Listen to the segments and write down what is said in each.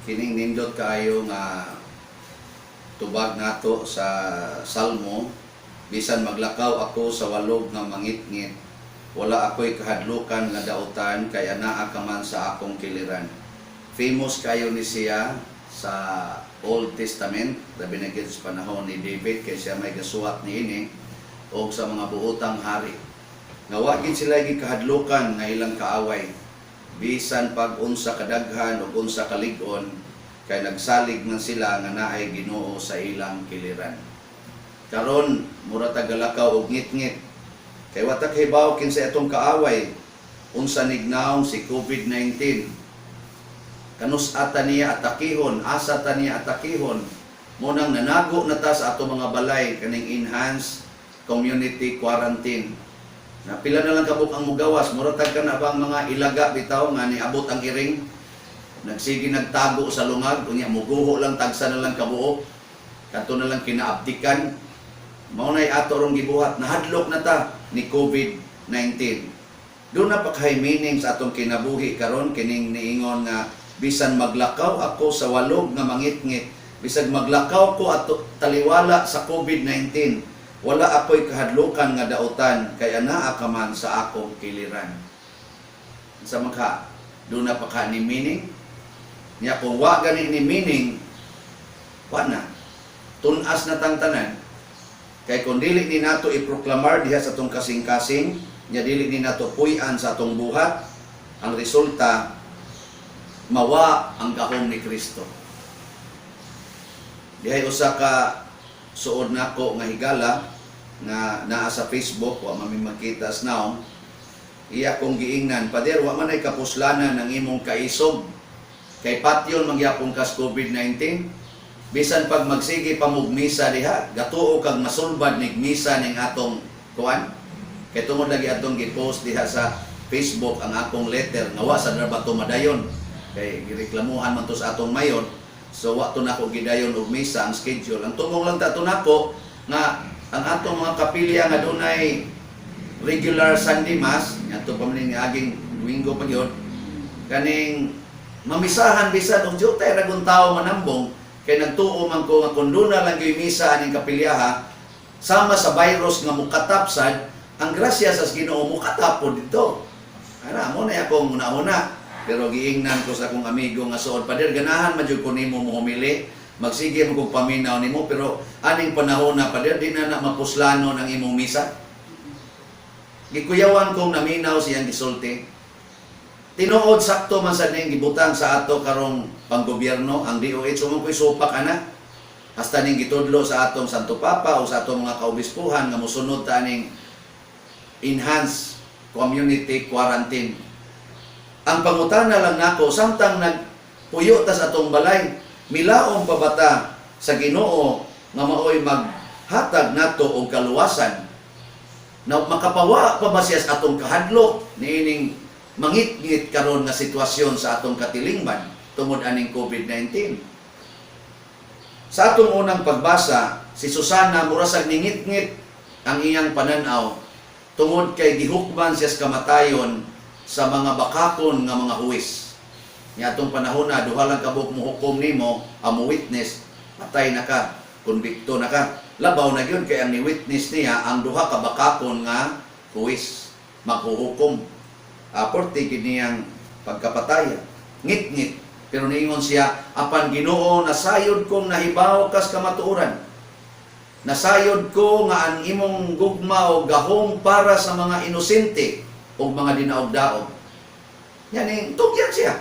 Kining nindot kaayo nga tubag nato sa Salmo, "Bisan maglakaw ako sa walog nga mangitngit, wala ako'y kahadlukan nga dautan, kay anaa ka man sa akong kiliran." Famous kayo ni siya sa Old Testament, labi na gyud sa panahon ni David kay siya may gasuwat niini, og sa mga buotang hari. Nga wa gid sila gikahadlukan nga ilang kaaway bisan pag unsa kadaghan ug unsa kalig-on, kay nagsalig man sila nga naay Ginoo sa ilang kiliran. Karon mura ta galakaw og ngitngit kay wa ta kahibaw kinsa atong kaaway, unsa nignaong si COVID-19, kanus ata niya atakihon, asa ta niya atakihon. Mao nang nanago na ta sa ato mga balay kaning enhanced community quarantine. Na pila na lang kabuk ang mugawas, mura tag kana bang mga ilaga bitaw nga niabot ang iring, nagsige nagtago sa lungag, unya muguho lang, tagsa na lang kabuok, kadto na lang kinaabtikan. Mao nay ato rong gibuhat, nahadlok na ta ni COVID-19. Duna pa kay meaning sa atong kinabuhi karon kining niingon nga "Bisan maglakaw ako sa walog nga mangitngit, bisag maglakaw ko ato taliwala sa COVID-19, wala ako'y kahadlukan nga dautan, kay anaa ka man sa akong kiliran." Sa maka duna pa ka ni meaning niya? Kung wa gani ni meaning, wa na, tunas na tang tanan, kay kung dili ni nato iproklamar diha sa atong kasing-kasing nya, dili ni nato puy-an sa atong buhat, ang resulta, mawa ang gahom ni Kristo. Dihay usa ka suod nako nga higala nga naa sa Facebook, wa man mi makita sa nawong. Iya kong giingnan, "Pader, wa man ay kapuslanan ng imong kaisog kay patyon magyapon kas COVID-19. Bisan pag magsige pa mog misa diha, gatuo kag masulbad nig misa ning atong kuan." Kay tungod lagi atong gi-post diha sa Facebook ang akong letter nga wa sa ba to madayon kay gireklamuhan man to sa atong mayor, so wa to nako gidayon og misa ang schedule. Ang tumong lang ta to nako nga ang atong mga kapilya nga dunay regular Sunday Mass ngadto pa man ni aging Domingo pa gyud, kaning mamisahan bisan og jutay ra gun tawo manambong, kay nagtuo man ko nga kung duna lang gyud misa aning kapilyaha, sama sa virus nga mukatap sad, ang grasya sa Ginoo mukatap pod dito. Ana mo na akong una-una. Pero giingnan ko sa akong amigo nga suod, "Pader, ganahan man jud ko nimo mohumili, magsige mo kog paminaw nimo, pero aning panahon na, pader, di na na mapuslano ng imong misa." Gikuyawan kong naminaw siyang gisulti. Tinuod, sakto man sa ning gibutang sa ato karong panggobyerno, ang DOH mo ko'y supak ana. Hasta ning gitudlo sa atong Santo Papa o sa atong mga kaobispuhan nga mosunod ta ning enhanced community quarantine. Ang pangutana lang nako, samtang nagpuyo ta sa atong balay, milaom pa ba ta sa Ginoo nga maoy maghatag nato og kaluwasan? Na makapawa pa ba siya sa atong kahadlok niining mangitngit karon nga sitwasyon sa atong katilingban tungod aning COVID-19? Sa atong unang pagbasa, si Susana murasag ningitngit ang iyang pananaw tungod kay gihukman siya sa kamatayon sa mga bakakon nga mga huwis. Nya atong panahon na duha lang kabuk mo hukom nimo, ang mo witness, patay na ka, konbikto na ka. Labaw na gyud kay ang ni witness niya ang duha ka bakakon nga huwis maghuhukom. Porte gid niyang pagkapataya. Ngit-ngit. Pero niingon siya, "Apan Ginoo, nasayod kong nahibaw kas kamatuoran. Nasayod ko nga ang imong gugma o gahom para sa mga inosente o mga dinaog-daog." Yan eh, tugyan siya.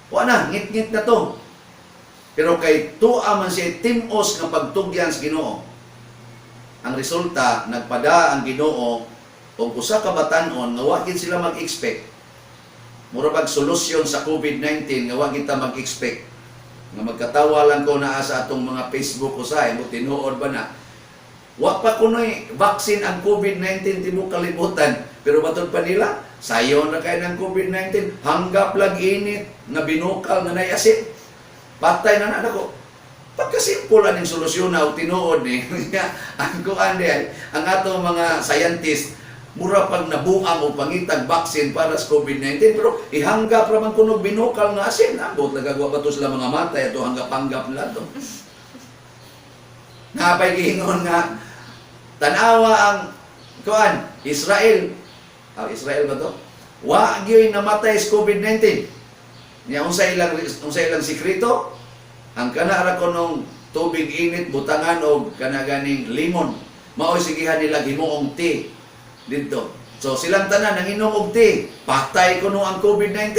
Wa na, ngit-ngit na to. Pero kay tuwa man siya timos nga pagtugyan sa Ginoo. Ang resulta, nagpada ang Ginoo og usa ka batan-on nga wa gid sila mag-expect. Mura bag solusyon sa COVID-19 nga wa kita mag-expect. Nga magkatawa lang ko naa sa atong mga Facebook usahay mo, tinuod ba na? Wa pa kunoy vaccine ang COVID-19 tibuok kalibutan. Pero matod pa nila, sayon na kay ng COVID-19, hanggap lang init nga binukal nga nay asin. Patay na na nako. Pagkasimple aning solusyon na og tinuod ni ang kuan di ay, ang atong mga scientist. Mura pag nabuang o pangitag vaccine para sa COVID-19, pero ihanggap ra man kunog binukal nga asin. Ambot nagagawa pa to sila mga matay ato, hanggap-hanggap nila to. Napay giingon nga tanawa ang kuan Israel. Ah, Israel ba to? Wa gyoy namatay sa COVID-19. Nya unsa ilang sikreto? Ang kana ra kunong tubig init, butangan og kana ganing limon. Maoy sigihan nila himuong tea didto. So silang tanan nanginom og tea, patay kuno ang COVID-19.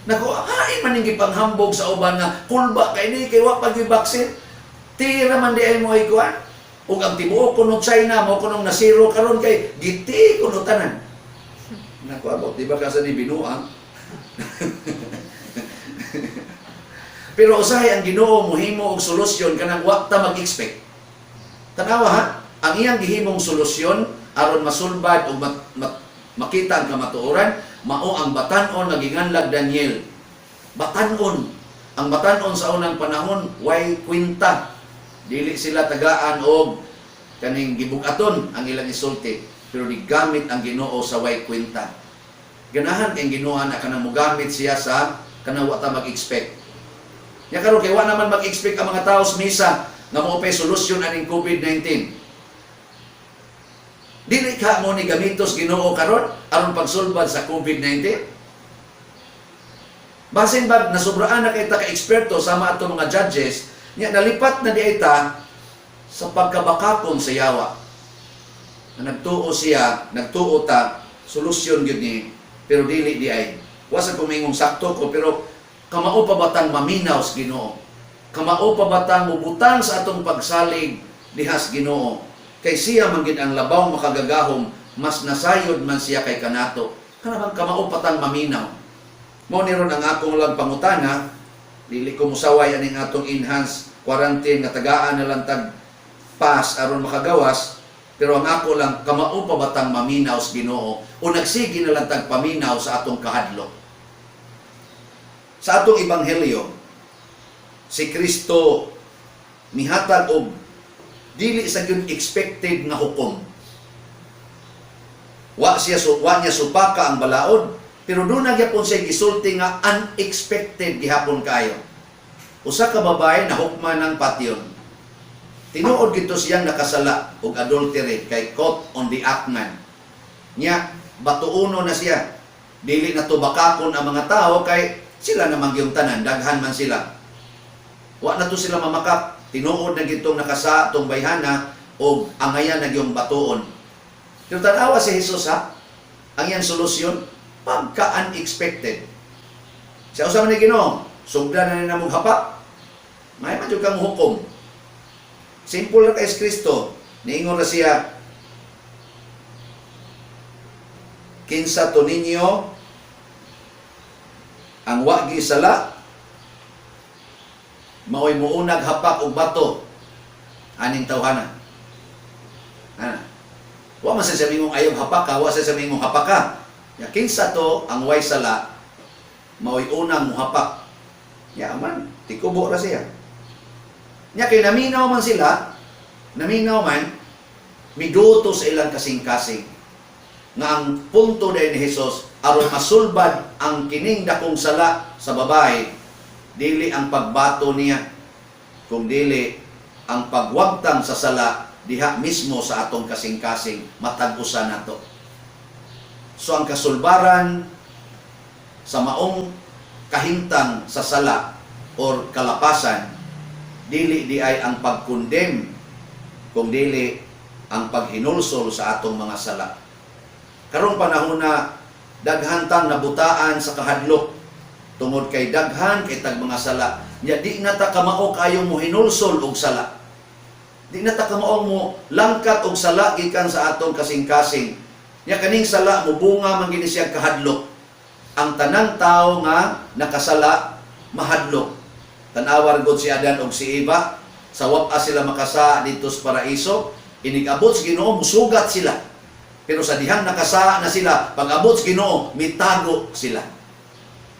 Nako, hain man ning gipanghambog sa uban nga kulba kay ni kay wa pa gyud vaccine. Tea ra man di ay mo ay kuan. Ug ang tibuok kuno China mo kunong nasiro karon kay gi-tea kuno tanan. Nako, abot di ba ka sa ni binuang? Pero usahay ang Ginoo mohimo og solusyon kanang wa ta mag-expect. Tanawa ha, ang iyang gihimong solusyon aron masulbad o makita ang kamatuoran, mao ang batan-on nga ginganlag Daniel. Batan-on. Ang batan-on sa unang panahon way kwenta. Dili sila tagaan og kaning gibugaton ang ilang isulti, pero gigamit ang Ginoo sa way kwenta. Ganahan kay Ginoo na kanang mogamit siya sa kanang wa ta mag-expect. Nya karon kay wa naman mag-expect ang mga tao sa misa nga mao pay solusyon aning COVID-19. Dili ka mo ni gamitos Ginoo karon aron pagsulbad sa COVID-19? Basin ba nasubraan na kay ta ka eksperto sama ato mga judges, nya nalipat na di ay ta sa pagkabakakon sa yawa. Na nagtuo siya, nagtuo ta, solusyon gyud ni, pero dili di ay. Wa sa kumingong sakto ko, pero kamao pa batang maminaw sa Ginoo? Kamao pa batang mubutang sa atong pagsalig dihas Ginoo? Kay siya man gid ang labaw makagagahom, mas nasayod man siya kay kanato. Kana bang kamao patang maminaw? Mao ni ron ang akong lang pangutana, dili ko musaway aning atong enhanced quarantine nga tagaan na lang tag pass aron makagawas, pero ang ako lang, kamao pa batang maminaw sa Ginoo o nagsige na lang tag paminaw sa atong kahadlok? Sa atong ebanghelyo, si Kristo mihatag og dili sa gyud expected nga hukom. Wa niya supaka ang balaod, pero doon na gyapon siya gisulti nga unexpected gihapon kayo. Usa ka babae na hukman ng patyon. Tinuod gito siyang nakasala og adultery kay caught on the act man. Nya batuuno na siya. Dili na to bakakon ang mga tao kay sila namang yung tanan, daghan man sila. Wa na to sila mamakak. Tinuod na gitong nakasa tong bayhana og angayan na gyung batuon. Pero tanawa si Jesus ha, ang iyang solusyon, pagka-unexpected. Siya usa man ni Ginoo, sugdan na ni namong hapak. May man jud kang hukom. Simple ra kay Kristo. Niingon na siya, "Kinsa to ninyo ang wa sala, maoy muunag hapak og bato aning tawhana." Ana. Wa man sa mingong ayaw hapak ka, wa sa mingong hapak ka. Ya kinsa to ang way sala, maoy unang muhapak. Ya man, tikubo ra siya. Nya kay naminaw man sila, naminaw man, miduto sa ilang kasing-kasing. Nga ang punto din ni Jesus aron masulbad ang kining dakong sala sa babae, dili ang pagbato niya, kung dili ang pagwagtang sa sala diha mismo sa atong kasing-kasing matag usa nato. So ang kasulbaran sa maong kahimtang sa sala or kalapasan, dili di ay ang pagkondem, kung dili ang paghinulsol sa atong mga sala. Karong panahon na daghan tang nabutaan sa kahadlok tungod kay daghan kay tag mga sala. Nya di na ta kamao kayo mo hinulsol og sala. Di na ta kamao mo langkat og sala gikan sa atong kasing-kasing. Nya kaning sala mobunga man gini siya kahadlok. Ang tanang tao nga nakasala mahadlok. Tan-awar gud si Adan og si Eva, sa wapa sila makasa dito sa paraiso, inig-abot sa Ginoo musugat sila. Pero sa dihang nakasa na sila, pag-abot sa Ginoo, mitago sila.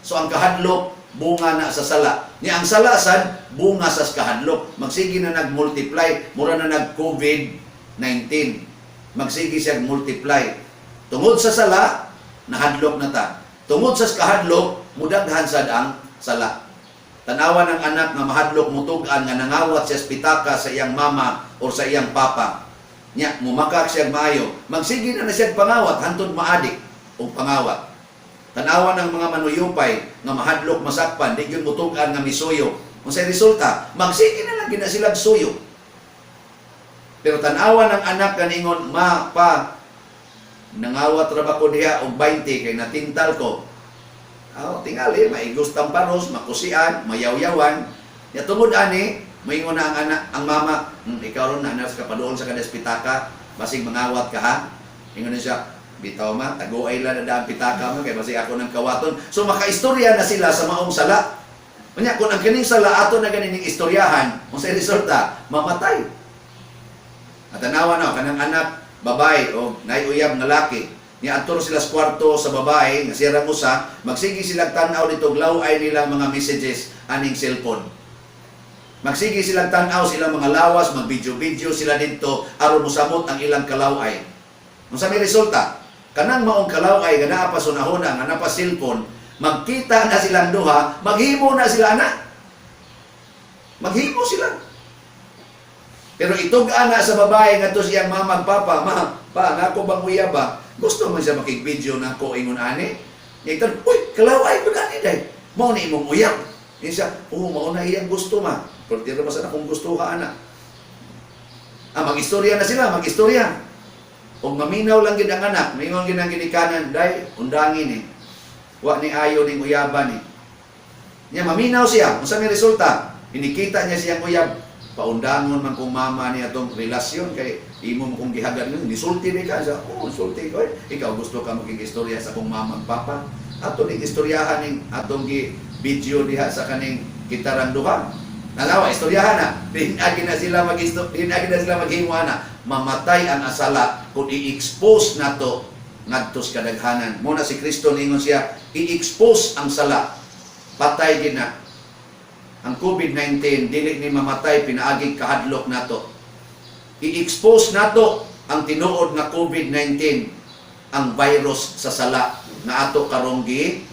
So ang kahadlok bunga na sa sala. Ni ang sala sad bunga sa kahadlok. Magsige na nag-multiply, mura na nag COVID-19. Magsige siya multiply. Tungod sa sala, nahadlok na ta. Tungod sa kahadlok, mudaghan sad ang sala. Tanawa ng anak nga mahadlok mutug-an nga nangawat siya sa pitaka sa iyang mama or sa iyang papa. Nya, mumakak siya maayo. Magsige na na siya pangawat hantod maadik og pangawat. Tanawa ng mga manuyupay nga mahadlok masakpan, di gyud mutug-an nga misuyo. Unsay resulta? Magsige na lang gina sila suyo. Pero tanawa ng anak kaningon, "Ma, pa, nangawat ra ba ko diha og 20 kay natintal ko?" Aw, tingali, maigos tamparos, makusian, mayawyawan. Ya tungod ani, moingon na ang anak, ang mama, "Ikaw ron na ka paduol sa kadas pitaka, basig mangawat ka ha." Ingon na siya, "Bitaw ma, taguay lang na daan pitaka mo kay basig ako ng kawaton." So makaistorya na sila sa maong sala. Unya kung ang kining sala ato na ganining istoryahan, unsay resulta? Mamatay. At tanawa na kanang anak babae o naiuyab nga laki. Niadto sila sa kwarto sa babae nga siya usa, magsige silang tan-aw dito ay nilang mga messages aning cellphone. Magsige silang tan-aw silang mga lawas, mag-video-video sila dito aron mosamot ang ilang kalaway. Unsa may resulta? Kanang maong kalaway nga naa pa sunahuna nga naa pa cellphone, magkita na silang duha, maghimo na sila ana. Maghimo sila. Pero itug ana sa babae ngadto siyang mama ug papa, "Ma, pa, nako bang uyab ba? Gusto man siya makig-video nako ingon ani." Niya, "Uy, kalaway ko dani day. Mao ni imong uyab." Niya siya, "Oh, mao na iyang gusto ma. Pero di ra sa akong gusto ka ana." Ah, mag-istorya na sila, mag-istorya. Og maminaw lang gid ang anak, maingon gid ang ginikanan, "Day, undangin eh. Wa ni ayo ning uyaban ni." Nya maminaw siya, unsa may resulta? Inikita niya siyang uyab, "Paundangon man kong mama niya atong relasyon kay imo mo kong gihagad nga nisulti ni ka siya." "Oh, sulti ko eh. Ikaw gusto ka makig-istorya sa akong mama ug papa. Ato ning istoryahan ning atong gi video diha sa kaning kitarang duha." Nalawa, istoryahan na. Di na sila maghimo na. Mamatay ang asala kung i-expose nato ngadto sa kadaghanan. Muna si Kristo ningon siya, i-expose ang sala. Patay gid na. Ang COVID-19 dili ni mamatay pinaagi kahadlok nato. I-expose nato ang tinuod nga COVID-19, ang virus sa sala na ato karong gi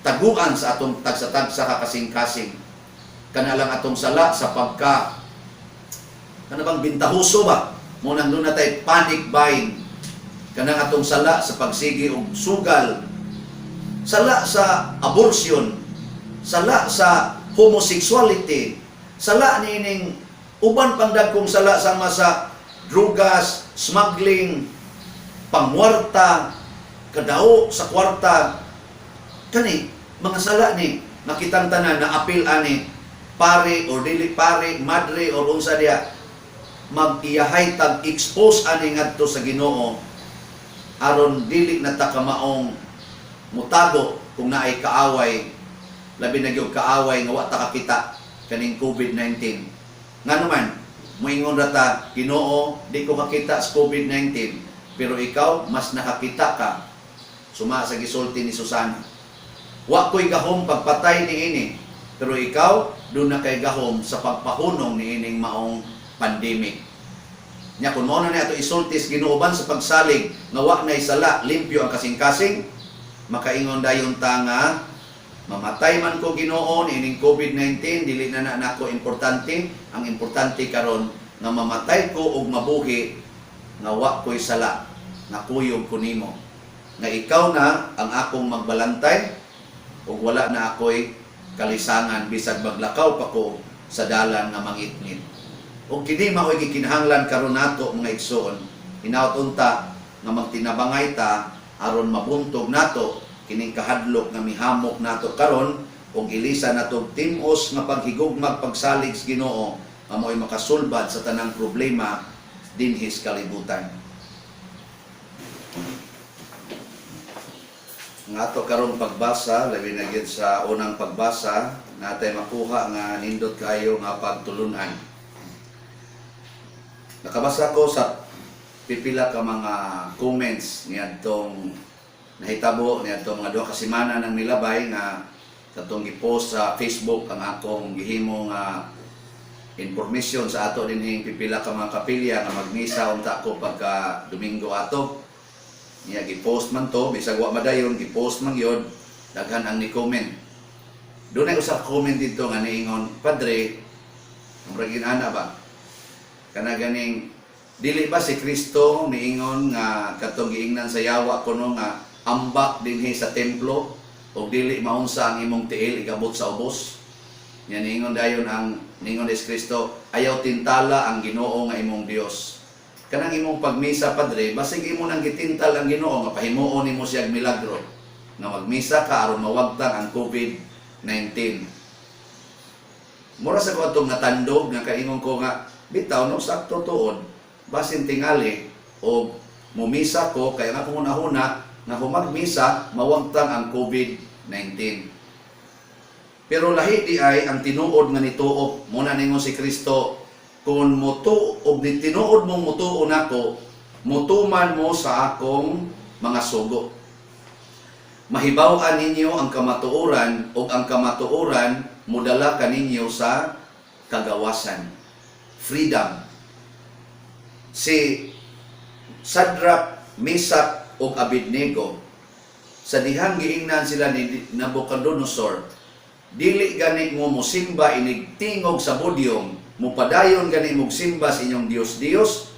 taguan sa atong tagsa-tagsa ka kasing-kasing. Kana lang atong sala sa pagka kana bang bintahuso ba mo nang doon natay panic buying, kanang atong sala sa pagsigi og sugal, sala sa abortion, sala sa homosexuality, sala niining uban pang dagkong sala sama sa drugas, smuggling, pangwarta, kadao sa kwarta. Kani mga sala ni makitang tanan na apil ani, pare or dili pare, madre or unsa diha, mag-iyahay tag expose ani ngadto sa Ginoo aron dili na ta kamaong mutago kung naay kaaway, labi na gyud kaaway nga wa ta kakita, kaning COVID-19. Ngano man moingon ra ta, "Ginoo, di ko kakita sa COVID-19, pero ikaw mas nakakita ka." Suma sa gisulti ni Susana, "Wa ko'y gahom pagpatay niini, pero ikaw doon na kay gahom sa pagpahunong niining maong pandemic." Nya kung mao na ni ato isulti sa Ginoo sa pagsalig nga wa nay sala, limpyo ang kasing-kasing, makaingon dayon ta nga, "Mamatay man ko, Ginoo, niining COVID-19, dili na na nako importante. Ang importante karon nga mamatay ko og mabuhi nga wa ko'y sala, nga kuyog ko nimo. Nga ikaw na ang akong magbalantay ug wala na ako'y kalisangan bisag maglakaw pa ko sa dalan nga mangitngit." Ug kini mao'y gikinahanglan karon nato, mga igsoon. Hinaut unta nga magtinabangay ta aron mabuntog nato kining kahadlok nga mihamok nato karon ug ilisa nato tim-os nga paghigugmag pagsalig sa Ginoo nga mo'y makasulbad sa tanang problema dinhi sa kalibutan. Nga ato karong pagbasa, labi na gyud sa unang pagbasa, natay makuha nga nindot kayo nga pagtulunan. Nakabasa ko sa pipila ka mga comments niadtong nahitabo niadtong mga 2 ka semana nang milabay nga katong gi-post sa Facebook ang akong gihimo nga information sa ato dinhing pipila ka mga kapilya nga magmisa unta ko pagka Domingo ato. Niya gi-post man to, bisag wa madayon, gi-post man gyud, daghan ang ni-comment. Dunay usa ka comment dito nga niingon, "Padre, murag ana ba? Kana ganing dili ba si Kristo niingon nga katong giingnan sa yawa kuno nga ambak dinhi sa templo ug dili maunsa ang imong tiil igabot sa ubos?" Nya niingon dayon ang niingon ni Kristo, "Ayaw tintala ang Ginoo nga imong Dios." Kanang imong pagmisa, Padre, basig imo nang gitintal ang Ginoo nga pahimuon nimo siya og milagro nga magmisa ka aron mawagtang ang COVID-19. Mura sa ko atong natandog nga kaingon ko nga bitaw no, sakto tuod, basin tingali o mumisa ko kaya nga kung hunahuna nga humagmisa mawagtang ang COVID-19. Pero lahi di ay ang tinuod nga nituo. Mao na ningon si Kristo, kung mutuo og ni tinuod mong mutuo nako, mutuman mo sa akong mga sugo. Mahibaw-an ninyo ang kamatuoran ug ang kamatuoran mudala kaninyo sa kagawasan. Freedom. Si Shadrach, Mesach ug Abednego, sa dihang giingnan sila ni Nabucodonosor, "Dili gani mo mosimba inig tingog sa budyong, mupadayon gani mog simba sa inyong Dios Dios,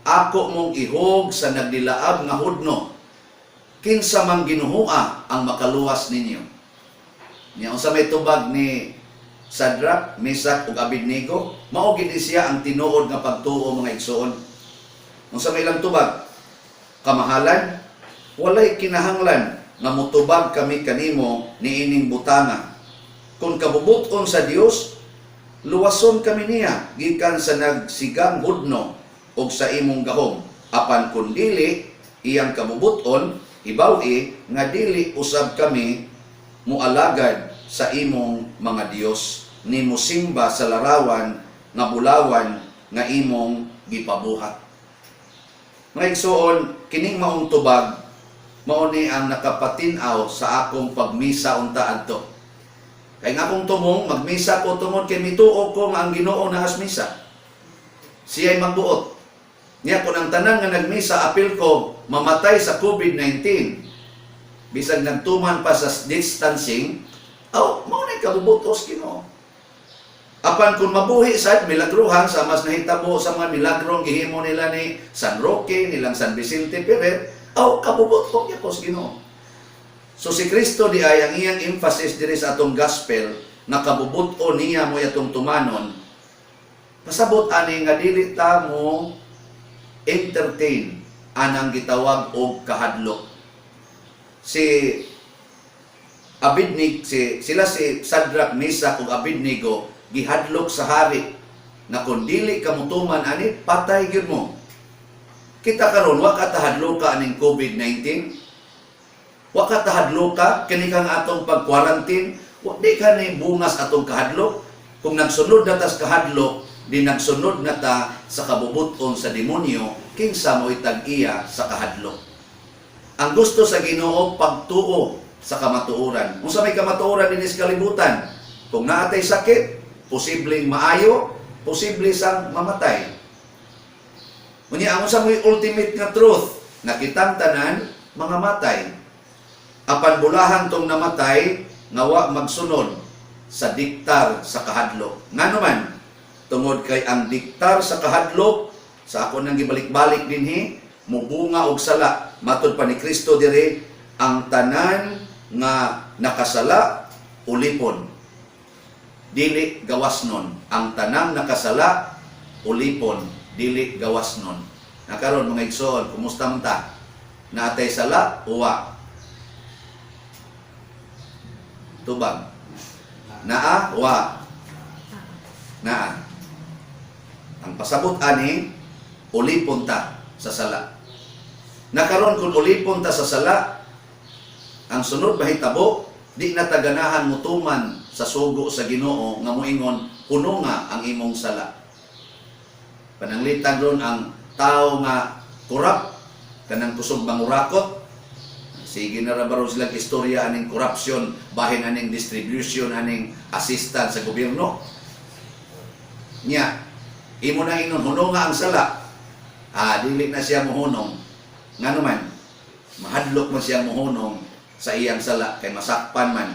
ako mong ihog sa nagdilaab nga hudno. Kinsa mang ginuhua ang makaluwas ninyo?" Nya unsa may tubag ni Shadrach, Mesach ug Abednego? Mao gid ni siya ang tinuod nga pagtuo, mga igsoon. Unsa may ilang tubag? "Kamahalan, walay kinahanglan nga mutubag kami kanimo niining butanga. Kung kabubuton sa Dios, luwason kami niya gikan sa nagsigang hudno og sa imong gahom. Apan kun dili iyang kabubuton, hibaw-i nga dili usab kami mualagad sa imong mga Dios ni musimba sa larawan nga bulawan nga imong gipabuhat." Mga igsoon, kining maong tubag mao ni ang nakapatin-aw sa akong pagmisa unta adto. Kay nga akong tumong, magmisa ko tungod kay mituo ko nga ang Ginoo naas misa. Siya'y magbuot. Niya kung ang tanan nga nagmisa apil ko mamatay sa COVID-19, bisag nagtuman pa sa distancing, aw, mao na kabubutos Ginoo. Apan kung mabuhi sad milagruhan sa mas nahitabo sa mga milagrong gihimo nila ni San Roque, nilang San Vicente Ferrer, aw, kabubuton niya ko sa Ginoo. So si Kristo di ay ang iyang emphasis diri sa atong gospel nga kabubuton niya mo atong tumanon. Pasabot ani nga dili ta mo entertain anang gitawag og kahadlok. Si Abednego, si sila si Shadrach, Mesach ug Abednego gihadlok sa hari na kung dili ka mutuman ani, patay gyud mo. Kita karon, wa ka tahadloka aning COVID-19? Wa ka tahadloka kini kang atong pag-quarantine? Wa di ka ni bungas atong kahadlok? Kung nagsunod na tas kahadlok, di nagsunod na ta sa kabubuton sa demonyo, kinsa mo'y tag-iya sa kahadlok. Ang gusto sa Ginoo, pagtuo sa kamatuoran. Unsa may kamatuoran dinhi sa kalibutan? Kung naatay sakit, posibleng maayo, posible sang mamatay. Unya ang unsa may ultimate nga truth? Na kitang tanan mga matay. Apan bulahan tong namatay nga wa magsunod sa diktar sa kahadlok. Ngano man? Tungod kay ang diktar sa kahadlok, sa ako nang gibalik-balik dinhi, mubunga og sala. Matod pa ni Kristo dire, ang tanan nga nakasala ulipon. Dili gawas nun. Ang tanang nakasala ulipon, dili gawas nun. Nakaron, mga igsoon, kumusta man ta? Naatay sala o wa? Tubag. Naa, wa? Naa. Ang pasabot ani, ulipon ta sa sala. Nakaron kung ulipon ta sa sala, ang sunod mahitabo, di na ta ganahan mutuman sa sugo sa Ginoo nga moingon, "Puno nga ang imong sala." Pananglitan ron ang tao nga corrupt, kanang kusog mangurakot. Sige na ra baron silang istorya aning corruption, bahin aning distribution, aning assistance sa gobyerno. Nya, imo na ingnon, "Huno nga ang sala." Ah, dili na siya mohunong. Ngano man? Mahadlok man siyang mohunong sa iyang sala kay masakpan man.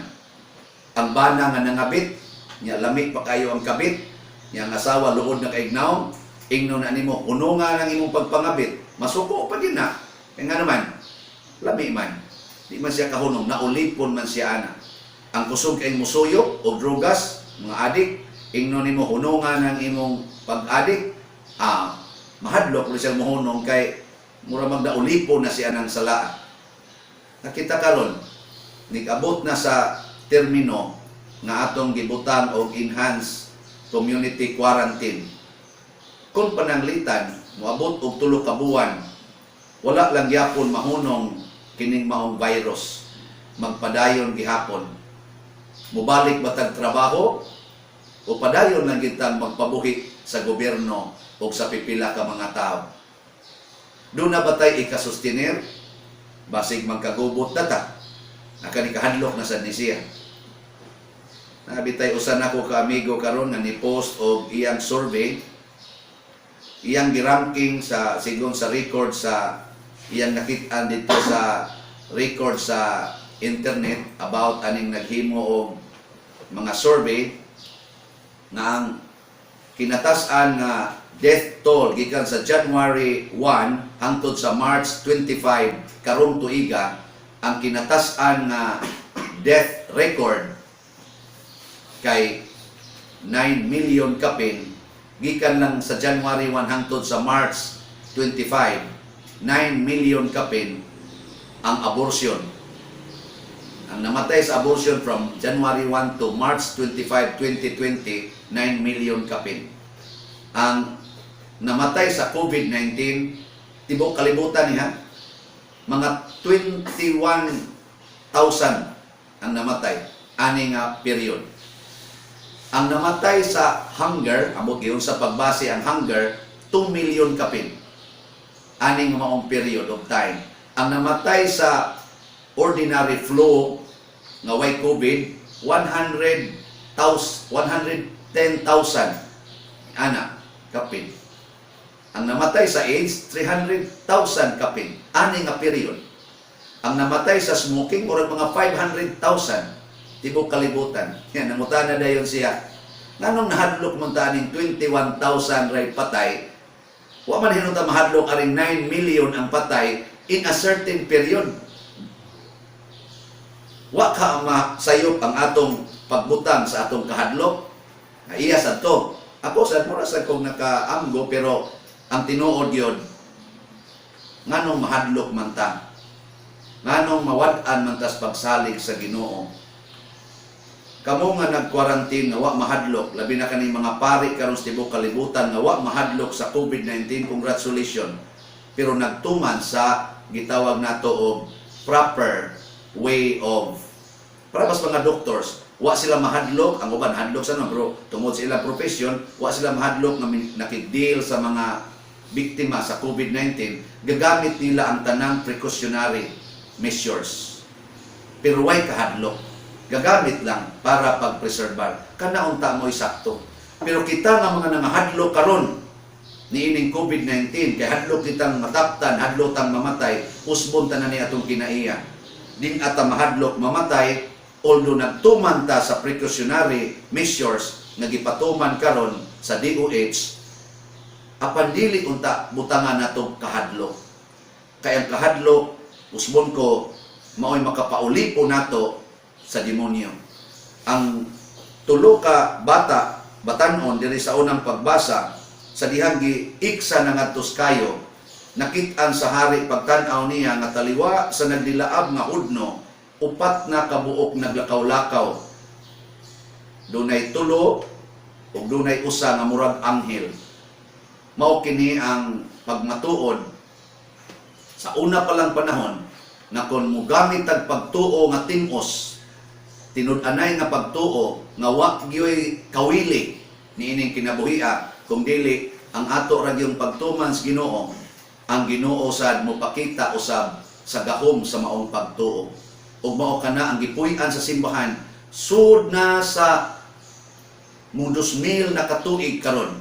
Ang bana nga nangabit, nya lami pa kayo ang kabit, nya ang asawa luod na kay nawong, ingnon na nimo, hununga ng imong pagpangabit, masuko pa din na. Kaya nga naman, lami man. Di man siya kahunong, naulipon man siya ana. Ang kusog kay musuyo o drugas, mga adik, ingnon nimo hununga ng imong pag-adik, mahadlok mo siya mohunong kay mura magdaulipon na siya ng sala. Nakita karon, nigabot na sa termino nga atong gibutang og enhanced community quarantine. Kung pananglitan, moabot og 3 ka buwan, wala lang gyapon mahunong kining maong virus. Magpadayon gihapon. Mubalik ba tag trabaho o padayon lang gitang magpabuhi sa gobyerno o sa pipila ka mga tao? Doon na ba tay ikasustenir? Basig magkagubot na ta. Nakanikahadlok na sad ni siya. Nabitay usa nako ka amigo karon nga ni post og iyang survey, iyang giranking sa sigon sa record sa iyang nakit-an dito sa record sa internet about aning naghimo og mga survey nga ang kinatas-an nga death toll gikan sa January 1 hangtod sa March 25 karong tuiga, ang kinatas-an nga death record kay 9 million kapin gikan lang sa January 1 hangtod sa March 25. 9 million kapin ang abortion, ang namatay sa abortion from January 1 to March 25, 2020. 9 million kapin ang namatay sa COVID-19 tibok kalibutan niya. Mga 21,000 ang namatay ani nga period. Ang namatay sa hunger, amot yun sa pagbase ang hunger, 2 million kapin aning maong period of time. Ang namatay sa ordinary flu nga way COVID, 100,000, 110,000 ana kapin. Ang namatay sa AIDS, 300,000 kapin ani nga period. Ang namatay sa smoking, murag mga 500,000 tibok kalibutan. Yan, nangutana dayon siya. Nganong nahadlok man ta aning 21,000 ray patay? Wa man hinungta mahadlok aring 9 million ang patay in a certain period. Wa ka masayop ang atong pagbutang sa atong kahadlok. Na iya sad to. Ako sad, mura sad kong nakaamgo, pero ang tinuod yun, nganong mahadlok man ta? Nganong mawad-an man tas pagsalig sa Ginoo? Kamo nga nag-quarantine nga wa mahadlok, labi na kaning mga pari karon sa tibuok kalibutan nga wa mahadlok sa COVID-19, congratulations. Pero nagtuman sa gitawag nato og proper way of para mas mga doctors, wa sila mahadlok. Ang uban hadlok sa no, pero tungod sa ilang profession, wa sila mahadlok nga nakig-deal sa mga biktima sa COVID-19. Gagamit nila ang tanang precautionary measures, pero way kahadlok, gagamit lang para pag-preserbar. Kana unta mo'y sakto. Pero kita nga mga nangahadlok karon niining COVID-19 kay hadlok kitang mataptan, hadlok tang mamatay, usbon tanan ni atong kinaiya. Din ata mahadlok mamatay although nagtuman ta sa precautionary measures nga gipatuman karon sa DOH, apan dili unta butangan nato kahadlok. Kay ang kahadlok, usbon ko, mao'y makapauli po nato sa demonyo. Ang tulo ka bata batanon diri sa unang pagbasa, sa dihang giiksa na ngadtos kayo, nakit-an sa hari pagtan-aw niya nga taliwa sa nagdilaab nga hudno, upat na kabuok naglakaw-lakaw, dunay tulo ug dunay usa nga murag anghel. Mao kini ang pagmatuod sa una pa lang panahon nga kon mogamit tag pagtuo nga timos, tinud-anay nga pagtuo nga wa gyoy kawili niining kinabuhia, kung dili ang ato ra gyung pagtuman sa Ginoo, ang Ginoo sad mopakita usab sa gahom sa maong pagtuo. Ug mao kana ang gipuy-an sa simbahan sud na sa 2,000 na katuig. Karon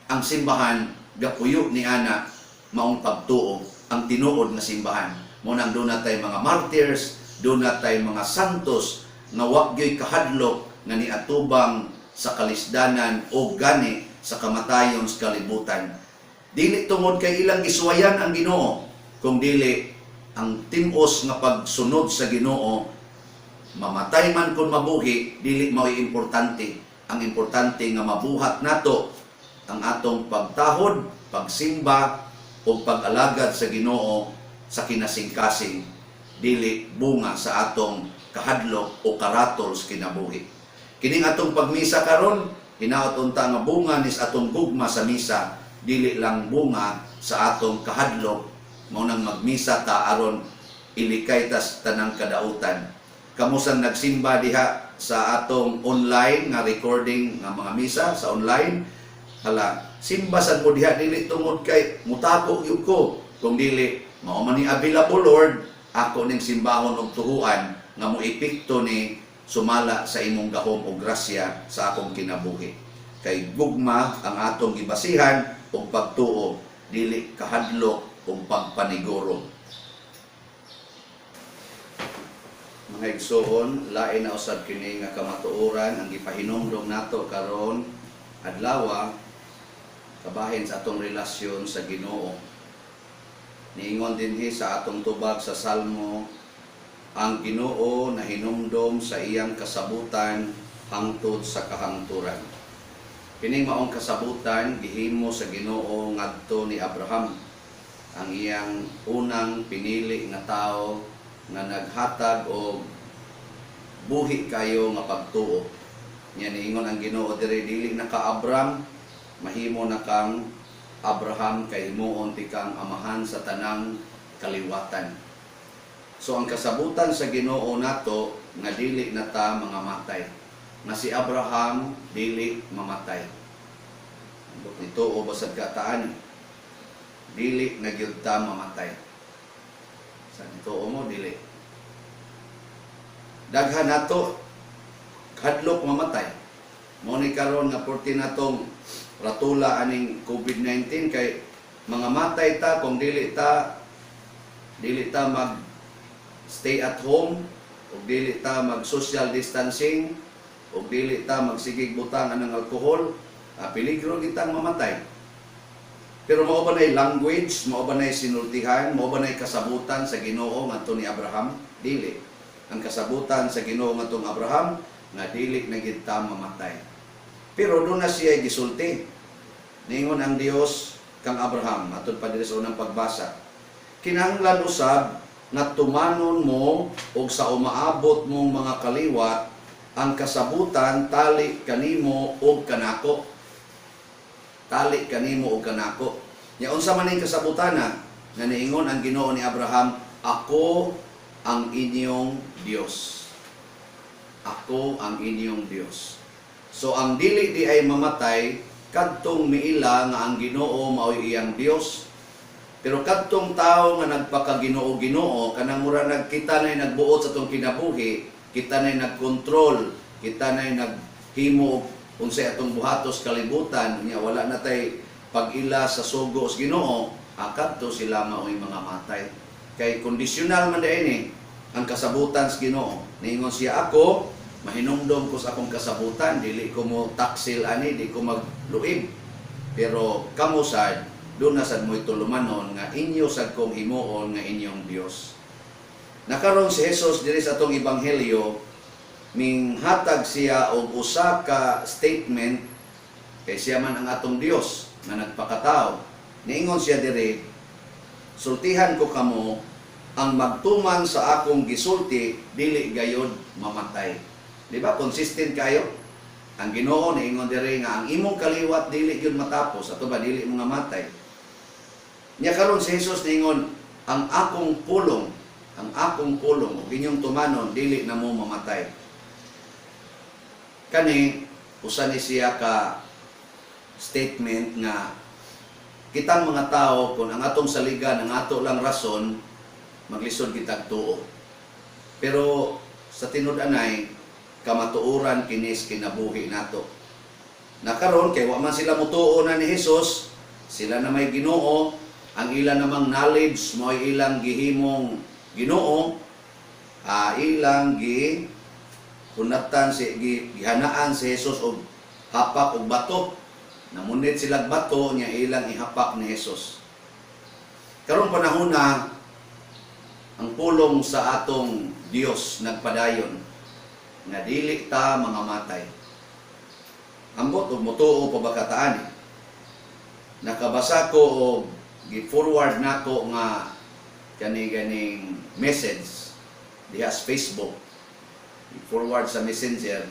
ang simbahan gapuyo ni ana maong pagtuo, ang tinuod nga simbahan. Mao nang duna tay mga martyrs, duna tay mga santos nga wa gyoy kahadlok nga niatubang sa kalisdanan o gani sa kamatayon sa kalibutan. Dili tungod kay ilang gisuwayan ang Ginoo, kung dili ang timos nga pagsunod sa Ginoo, mamatay man kon mabuhi, dili mao'y importante. Ang importante nga mabuhat nato ang atong pagtahod, pagsimba o pag-alagad sa Ginoo sa kinasingkasing, dili bunga sa atong kahadlok o karatol sa kinabuhi. Kining atong pagmisa karon, hinaot unta nga bunga nis atong gugma sa misa, dili lang bunga sa atong kahadlok. Mao nang magmisa ta aron ilikay tas tanang kadautan. Kamo sang nagsimba diha sa atong online nga recording nga mga misa sa online, hala, simba sad mo diha dili tungod kay mutako gyud ko, kung dili mao man ni available, Lord, ako ning simbahon og tuhuan nga mo epekto ni sumala sa imong gahom o grasya sa akong kinabuhi. Kay gugma ang atong gibasihan ug pagtuo, dili kahadlok ug pagpaniguro. Mga igsoon, lain na usab kini nga kamatuoran ang gipahinumdom nato karon adlawa kabahin sa atong relasyon sa Ginoo. Niingon dinhi sa atong tubag sa Salmo, ang Ginoo nahinumdom sa iyang kasabutan hangtod sa kahangturan. Kining maong kasabutan gihimo sa Ginoo ngadto ni Abraham, ang iyang unang pinili nga tawo nga naghatag og buhi kayo nga pagtuo. Nya niingon ang Ginoo diri, dili na ka Abram, mahimo na kang Abraham kay himuon ti kang amahan sa tanang kaliwatan. So ang kasabutan sa Ginoo nato nga dili na ta mga matay. Nga si Abraham dili mamatay. Ambot nito o basad kataan. Dili na gyud ta mamatay. Sa nito mo dili. Daghan nato hadlok mamatay. Mao ni karon nga porti natong ratula aning COVID-19 kay mga matay ta kung dili ta mag stay at home ug dili ta mag social distancing ug dili ta magsigig butang anang alkohol, peligro kitang mamatay. Pero mao ba nay language, mao ba nay sinultihan, mao ba nay kasabutan sa Ginoo ngadto ni Abraham? Dili. Ang kasabutan sa Ginoo ngadtong Abraham nga dili na gid ta mamatay. Pero duna siya gisulti. Ningon ang Dios kang Abraham, aton pa diri sa unang pagbasa. Kinahanglan usab nga tumanon mo og sa umaabot mong mga kaliwat ang kasabutan tali kanimo og kanako. Tali kanimo og kanako. Nya unsa man ning kasabutana nga niingon ang Ginoo ni Abraham, ako ang inyong Dios. Ako ang inyong Dios. So ang dili di ay mamatay kadtong miila nga ang Ginoo mao'y iyang Dios. Pero kadtong tao nga nagpakaginoo-ginoo, kanang mura nagkita na'y nagbuot sa atong kinabuhi, kita na'y nagkontrol, kita na'y naghimo unsay atong buhatos kalibutan, nya wala na tay pag-ila sa sugo sa Ginoo, akadto sila mao'y mga matay. Kay kondisyonal man diay ni ang kasabutan sa Ginoo. Niingon siya, ako mahinumdom ko sa akong kasabutan, dili ko mo taksil ani, di ko magluib. Pero kamo sad, duna sad mo'y tulumanon nga inyo sad kong himuon nga inyong Dios. Nakaron si Jesus diri sa atong ebanghelyo, minghatag siya og usa ka statement kay siya man ang atong Dios nga nagpakatao. Niingon siya diri, sultihan ko kamo, ang magtuman sa akong gisulti dili gayod mamatay. Di ba? Consistent kayo? Ang Ginoo niingon diri nga ang imong kaliwat dili gyud matapos, ato ba dili mga matay. Nya karon si Jesus niingon, ang akong pulong ug inyong tumanon dili na mo mamatay. Kani usa ni siya ka statement nga kitang mga tao kung ang atong saligan ang ato lang rason, maglisod kitag tuo. Pero sa tinud-anay kamatuoran kinis kinabuhi nato. Nakaron kay wa man sila mutuo na ni Hesus, sila na may Ginoo, ang ila namang knowledge mo'y ilang gihimong Ginoo, ilang gi kunatan si gi, gihanaan si Jesus og hapak og bato. Namunit sila bato nya ilang ihapak ni Jesus. Karong panahon na ang pulong sa atong Dios nagpadayon nga dili ta mga matay. Ambot og motuo pa ba kataan eh. Nakabasa ko og gi-forward nako nga kani ganing message diha sa Facebook. I-forward sa Messenger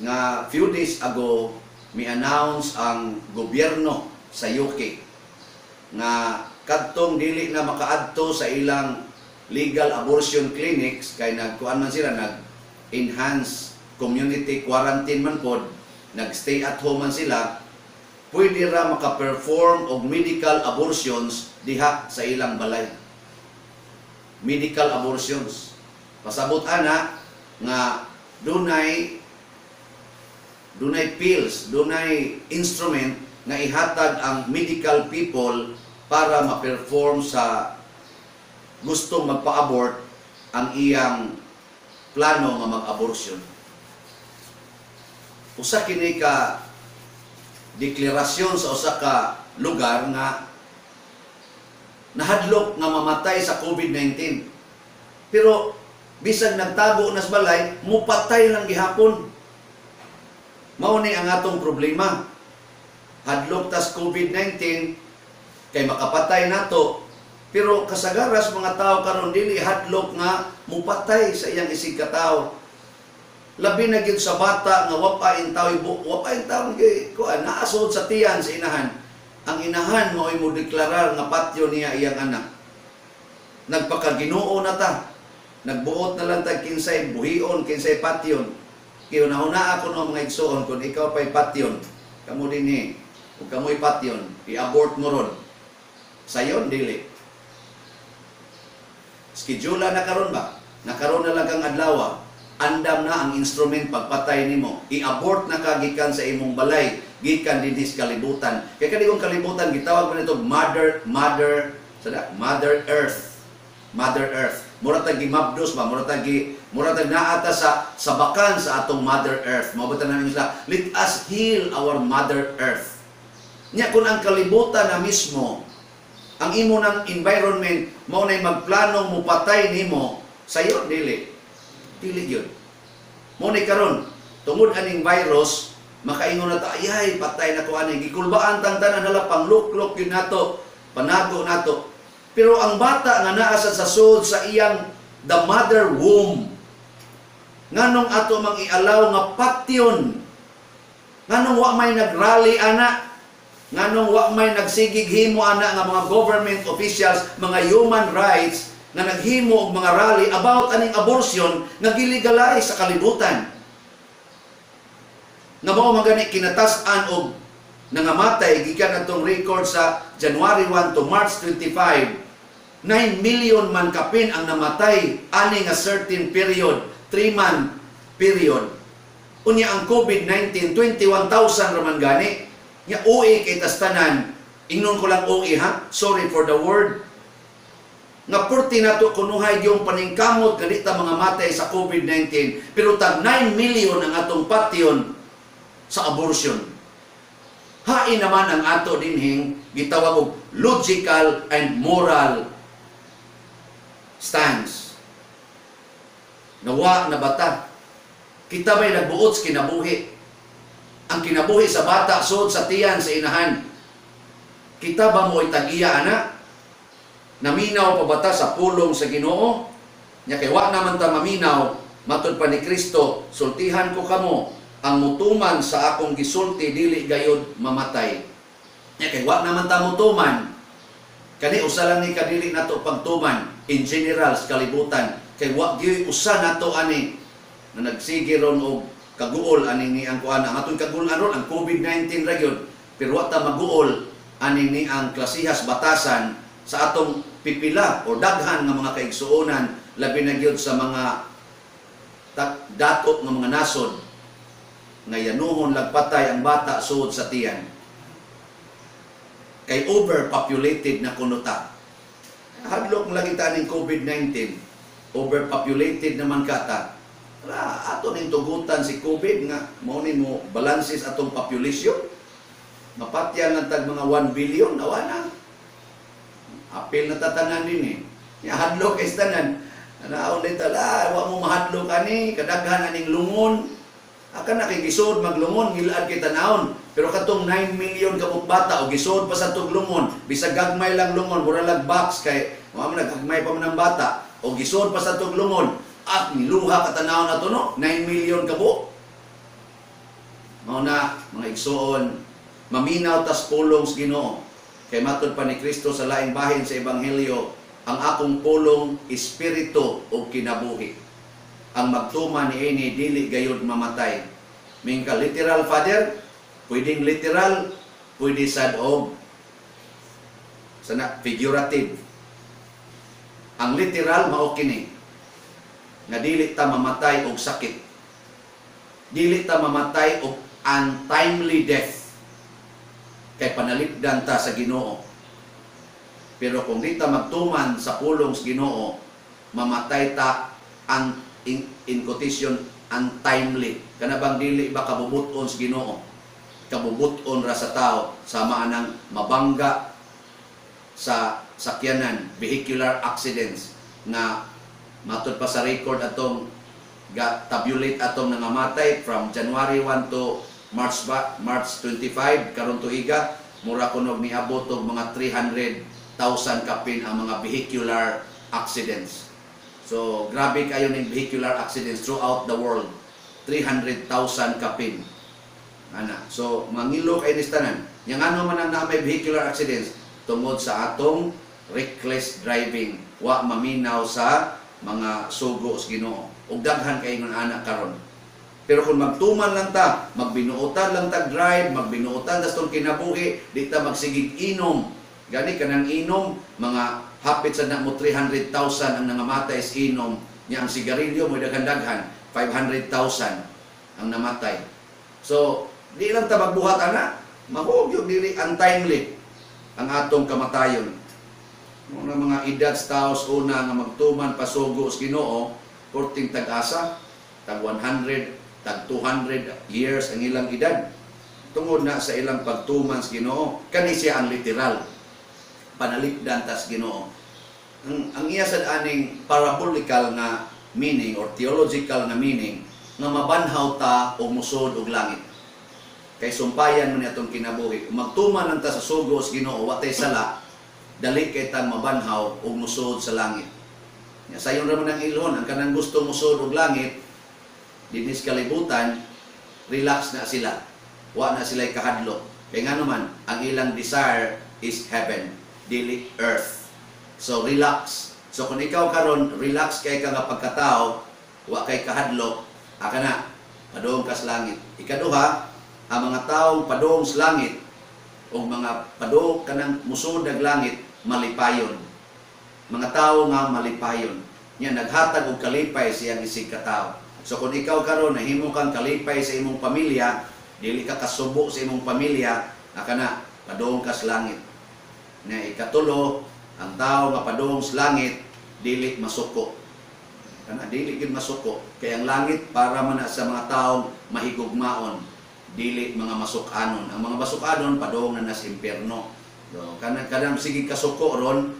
nga few days ago mi-announce ang gobyerno sa UK nga kadtong dili na makaadto sa ilang legal abortion clinics kay nagkuan man sila, nag enhance community quarantine man pod, nag stay at home man sila, pwede ra maka-perform og medical abortions diha sa ilang balay. Medical abortions, pasabot ana nga dunay pills, dunay instrument nga ihatag ang medical people para ma-perform sa gustong magpa-abort ang iyang plano nga mag-abortion. Usa kini ka deklarasyon sa usa ka lugar nga nahadlok nga mamatay sa COVID-19. Pero bisag nagtago na sa balay, mupatay lang gihapon. Mao ni ang atong problema. Hadlok tas COVID-19 kay makapatay nato. Pero kasagaras mga tao karon dili hadlok nga mupatay sa iyang isig katawo. Labi na gyud sa bata nga wa pa intaw wa pa intaw kay kuan naa sud sa tiyan sa inahan. Ang inahan mao'y mo deklarar nga patyo niya iyang anak. Nagpakaginoo na ta. Nagbuot na lang tag kinsay buhion, kinsay patyon. Kaya una ako no, mga igsoon, kung ikaw pa'y patyon, kamo dinhi, kung kamo'y patyon, i-abort mo ron. Sayon, dili. Schedule na karon ba? Nakaron na lang kang adlaw. Andam na ang instrument pagpatay nimo. I-abort na ka gikan sa imong balay, gikan dinhi sa kalibutan. Kay kani kong kalibutan gitawag man ito mother sada, Mother Earth. Mother Earth. Mura tag gimabdos ba, mura tag naa ta sa sabakan sa atong Mother Earth. Mao ba tanan sila, "Let us heal our Mother Earth." Nya kung ang kalibutan na mismo, ang imo ng environment mao nay magplano mupatay nimo, sayo dili. Dili gyud. Mao ni karon, tungod aning virus, makaingon na ta, "Ayay, patay na ko ani." Gikulbaan tang tanan, hala, pangluklok gyud nato, panago nato. Pero ang bata nga naa sa sud sa iyang the mother womb, nganong ato mang ialaw nga patyon? Nganong wa may nagrally ana? Nganong wa may nagsigig himo ana nga mga government officials, mga human rights nga naghimo og mga rally about aning abortion nga gilegalize sa kalibutan? Nga mao man gani kinatas-an og nangamatay gikan atong record sa January 1 to March 25, 9 million man kapin ang namatay ani nga certain period, 3-month period. Unya ang COVID-19, 21,000 raman gani. Nya uwi kay tas tanan. Ingnon ko lang uwi ha, sorry for the word. Nga purti nato kunuhay yung paningkamot nga di ta mga matay sa COVID-19, pero tag 9 million ang atong patyon sa abortion. Hain naman ang ato dinhing gitawag og logical and moral stance. Nawa na bata. Kita ba'y nagbuot sa kinabuhi? Ang kinabuhi sa bata sud sa tiyan sa inahan. Kita ba mo'y tag-iya ana? Naminaw pa bata sa pulong sa Ginoo? Nya kay wa naman ta maminaw, matud pa ni Kristo, "Sultihan ko kamo, ang mutuman sa akong gisulti dili gayod mamatay." Nya kay wa naman ta mutuman, kani usa lang ni kadili nato pagtuman in general sa kalibutan, kay wa gyud usa nato ani na nagsige ron og kaguol ani ni ang kuan. Ang atong kaguol ron ang COVID-19 ra gyud, pero wa ta maguol ani ni ang klasihas batasan sa atong pipila o daghan nga mga kaigsuonan, labi na gyud sa mga dato nga mga nasod nga yanuhon lagpatay ang bata suod sa tiyan kay overpopulated na kuno ta. Hadlok lagi ta ning COVID-19. Overpopulated naman kata. Ra ato ning tugutan si COVID nga mao ni mo balanses atong population. Mapatyan lang tag mga 1 billion, awa na. Apil na tatanan din eh. Ya hadlok kay tanan. Anaon din tala, wa mo mahadlok ani, kadaghan aning lungon. Akan na kay gisod maglungon, ngilad kay tanawon. Pero katong 9 million kabuk bata o gisod pa sa tug lungon, bisag gagmay lang lungon, mura lag box kay mo man gagmay pa man ang bata o gisod pa sa tug lungon. At niluha ka tanawon ato, no, 9 million kabuk. Mao na, mga igsoon, maminaw tas pulong sa Ginoo. Kay matod pa ni Kristo sa laing bahin sa Ebanghelyo, "Ang akong pulong espiritu ug kinabuhi. Ang magtuman niini dili gayud mamatay." Ming ka literal, Father, pwedeng literal, pwede sad og sana figurative. Ang literal mao kini nga dili ta mamatay og sakit. Dili ta mamatay og untimely death. Kay panalipdan ta sa Ginoo. Pero kung di ta magtuman sa pulong sa Ginoo, mamatay ta in quotation untimely. Kana bang dili ba kabubuton sa Ginoo? Kabubuton ra sa tao sama anang mabangga sa sakyanan, vehicular accidents nga matud pa sa record atong ga tabulate atong nangamatay from January 1 to March ba, March 25 karon tuiga, mura kunog niabot og mga 300,000 kapin ang mga vehicular accidents. So grabe kayo ning vehicular accidents throughout the world. 300,000 kapin. Ana. So mangilo kay ni tanan. Yang ano man ang naa may vehicular accidents tungod sa atong reckless driving, wa maminaw sa mga sugo sa Ginoo. Ug daghan kay ingon ana karon. Pero kung magtuman lang ta, magbinuotan lang tag drive, magbinuotan tas tong kinabuhi, di ta magsigig inom. Gani kanang inom, mga hapit sa na mo 300,000 ang nangamatay sa inom. Nya ang sigarilyo mo daghan-daghan, 500,000 ang namatay. So, di lang ta magbuhat ana, mahug yung dili untimely ang atong kamatayon. Mga mga edad sa taos una nga magtuman pasugo sa Ginoo, korting tag-asa, tag 100, tag 200 years ang ilang edad. Tungod na sa ilang pagtuman sa Ginoo, kani siya ang literal panalipdan tas Ginoo. Ang iya sad aning parabolical nga meaning or theological nga meaning nga mabanhaw ta og musod og langit. Kay sumpayan man atong kinabuhi. Kung magtuman lang ta sa sugo sa Ginoo, wa tay sala, dali kay tang mabanhaw og musod sa langit. Nya sayon ra man ang ilhon, ang kanang gusto musod og langit dinhi sa kalibutan, relax na sila. Wa na sila kahadlok. Kay ngano man, ang ilang desire is heaven, dili earth. So relax. So kung ikaw karon relax kay ka nga pagkatao, wa kay kahadlok, aka na padung ka sa langit. Ikaduha, ang mga taong padung sa langit o mga padung kanang musod ag langit, malipayon. Mga tao nga malipayon. Nya naghatag og kalipay siyang isig katao. So kung ikaw karon nahimo kang kalipay sa imong pamilya, dili ka kasubo sa imong pamilya, aka na padung ka sa langit. Na ikatulo, ang tao nga padung sa langit dili masuko. Kana dili gyud masuko kay ang langit para man na sa mga taong mahigugmaon, dili mga masukanon. Ang mga masukanon padung na nas impierno. So kanang kanang sige kasuko ron,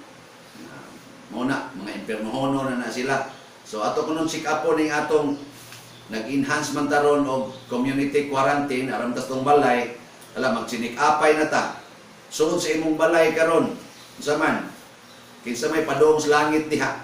mao na mga impiernohono na na sila. So ato kunon sikapo ning atong nag-enhance man taron og community quarantine aron tas tong balay, ala magsinik-apay na ta. Sugod sa imong balay karon, unsa man kinsa may padung sa langit diha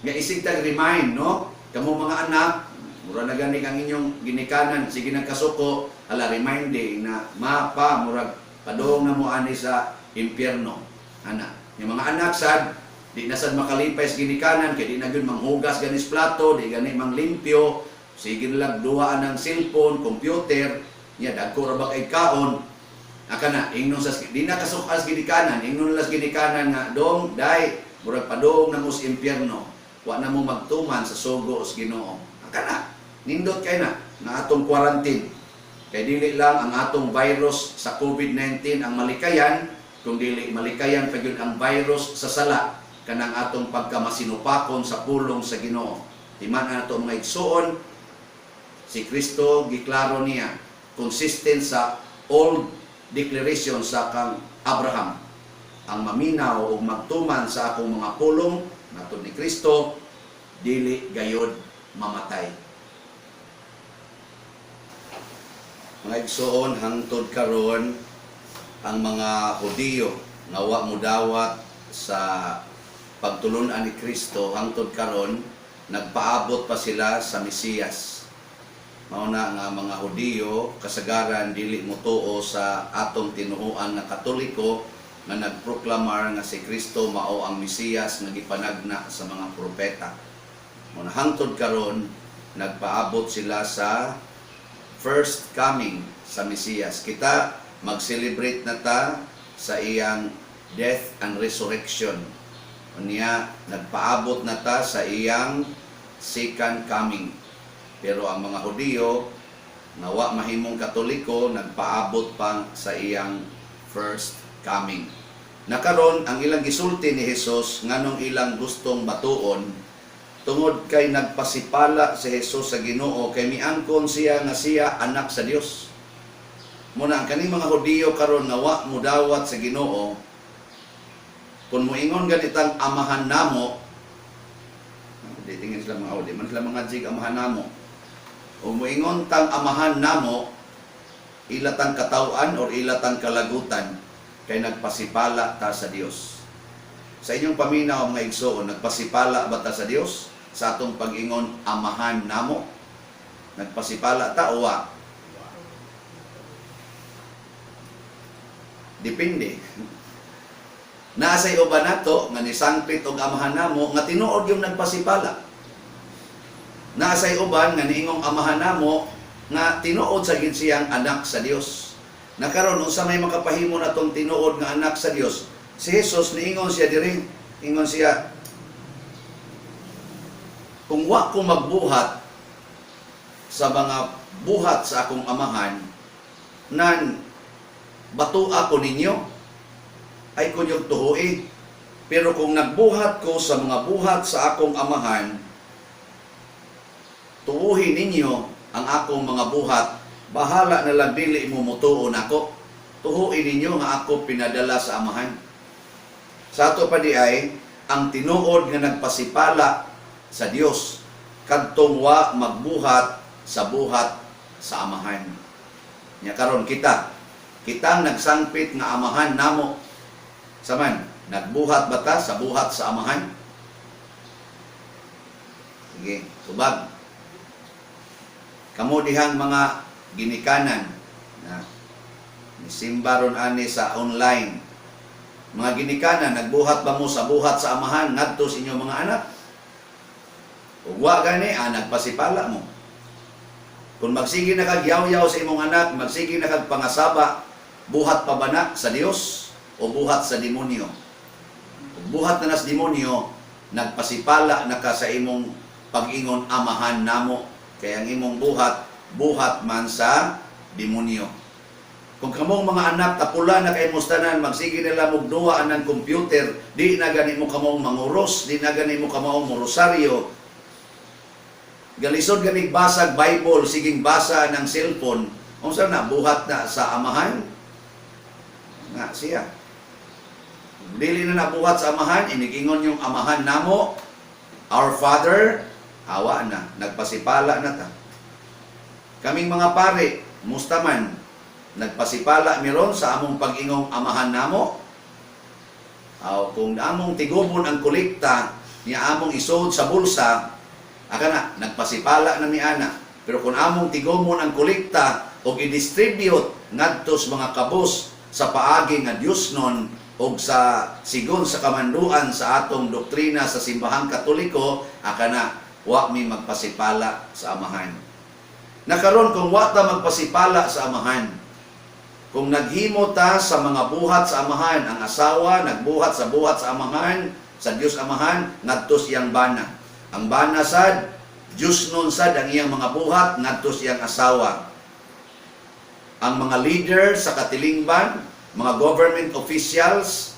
nga isig tag remind, no, kamo mga anak, mura na gani ang inyong ginikanan sige nagkasuko, ala reminding na mapa murag padung na mo ani sa impyerno ana. Yung mga anak sad di na sad makalipay sa ginikanan kay di na gyud manghugas ganis plato, di gani manglimpyo, sige lang duwa ng cellphone, computer, nya dagko ra ba kay kaon. Aka na ingnon sa di na kasukas ginikanan, ingnon las ginikanan nga, "Dong, dai, murag padung na mo sa impyerno, wa na mo magtuman sa sugo sa Ginoo." Aka na nindot kay na nga atong quarantine kay dili lang ang atong virus sa COVID-19 ang malikayan, kung dili malikayan pa gyud ang virus sa sala. Kanang atong pagkamasinupakon sa pulong sa Ginoo. Timan nato, mga igsuon, si Kristo giklaro niya, consistent sa old declaration sa kang Abraham. "Ang maminaw ug magtuman sa akong mga pulong," matod ni Kristo, "dili gayod mamatay." Mga igsuon, hangtod karon ang mga Hudiyo nga wa mudawat sa pagtulunan ni Kristo, hangtod karon nagpaabot pa sila sa Mesiyas. Mao na nga mga Hudiyo kasagaran dili motuo sa atong tinuoan nga Katoliko nga nagproklamar nga si Kristo mao ang Mesiyas nga gipanagna sa mga propeta. Mao na hangtod karon nagpaabot sila sa first coming sa Mesiyas. Kita mag-celebrate na ta sa iyang death and resurrection. Unya nagpaabot na ta sa iyang second coming. Pero ang mga Hudiyo nga wa mahimong Katoliko nagpaabot pa sa iyang first coming. Nakaron ang ilang gisulti ni Jesus, nganong ilang gustong batuon, tungod kay nagpasipala si Jesus sa Ginoo kay miangkon siya nga siya anak sa Dios. Muna ang kaning mga Hudiyo karon nga wa mudawat sa Ginoo, kung moingon ganitang "Amahan namo," di tingin sila mga Audi, man sila mga jig "Amahan namo." O moingon tang "Amahan namo," ila tang kataw-an or ila tang kalagutan kay nagpasipala ta sa Dios. Sa inyong paminaw, mga igsoon, nagpasipala ba ta sa Dios sa atong pag-ingon "Amahan namo"? Nagpasipala ta o wa? Depende. Naa say uban nato nga nisangpit og "Amahan namo" nga tinuod yung nagpasipala. Naa say uban nga niingong "Amahan namo" nga tinuod sa gid siyang anak sa Dios. Nakaron, unsa may makapahimo natong tinuod nga anak sa Dios? Si Jesus niingon siya diri, ingon siya, "Kung wa ko magbuhat sa mga buhat sa akong Amahan, nan batua ko ninyo, ay kunyog tuhui. Pero kung nagbuhat ko sa mga buhat sa akong Amahan, tuuhi ninyo ang akong mga buhat, bahala na lang dili mo mutuo nako. Tuhuin ninyo nga ako pinadala sa Amahan." Sa ato pa di ay, ang tinuod nga nagpasipala sa Dios kadtong wa magbuhat sa buhat sa Amahan. Nya karon kita, kitang nagsangpit nga "Amahan namo," saman, nagbuhat ba ta sa buhat sa Amahan? Sige, tubag. Kamo dihang mga ginikanan na nisimba ron ani sa online. Mga ginikanan, nagbuhat ba mo sa buhat sa Amahan ngadto sa inyong mga anak? Ug wa gani, nagpasipala mo. Kung magsige na kag yaw-yaw sa imong anak, magsige na kag pangasaba, buhat pa ba na sa Dios o buhat sa demonyo? Kung buhat na sa demonyo, nagpasipala na ka sa imong pag-ingon "Amahan namo." Kaya ang imong buhat, buhat man sa demonyo. Kung kamong mga anak, tapula na kay tanan, magsige nila mugduwa anang computer, di na gani mo kamong manguros, di na gani mo kamong morosaryo. Galisod ganig basag Bible, siging basa ng cellphone, unsa na, buhat na sa Amahan? Nga siya. Dili na nabuhat sa Amahan, inigingon yung "Amahan namo," "Our Father," awa na, nagpasipala na ta. Kaming mga pare, musta man, nagpasipala miron sa among pag-ingong "Amahan namo"? Aw, kung among tigubon ang kolekta, niya among isod sa bulsa, aka na, nagpasipala na mi ana. Pero kung among tigumon ang kolekta o i-distribute ngadto sa mga kabus sa paagi nga Diyos nun o sa sigon sa kamanduan sa atong doktrina sa Simbahang Katoliko, aka na, wa mi magpasipala sa Amahan. Nakaron kung wa ta magpasipala sa Amahan, kung naghimo ta sa mga buhat sa Amahan, ang asawa nagbuhat sa buhat sa Amahan, sa Dios Amahan, ngadto siyang bana. Ang bana sad, Diyos nun sad ang iyang mga buhat ngadto siyang asawa. Ang mga leader sa katilingban, mga government officials,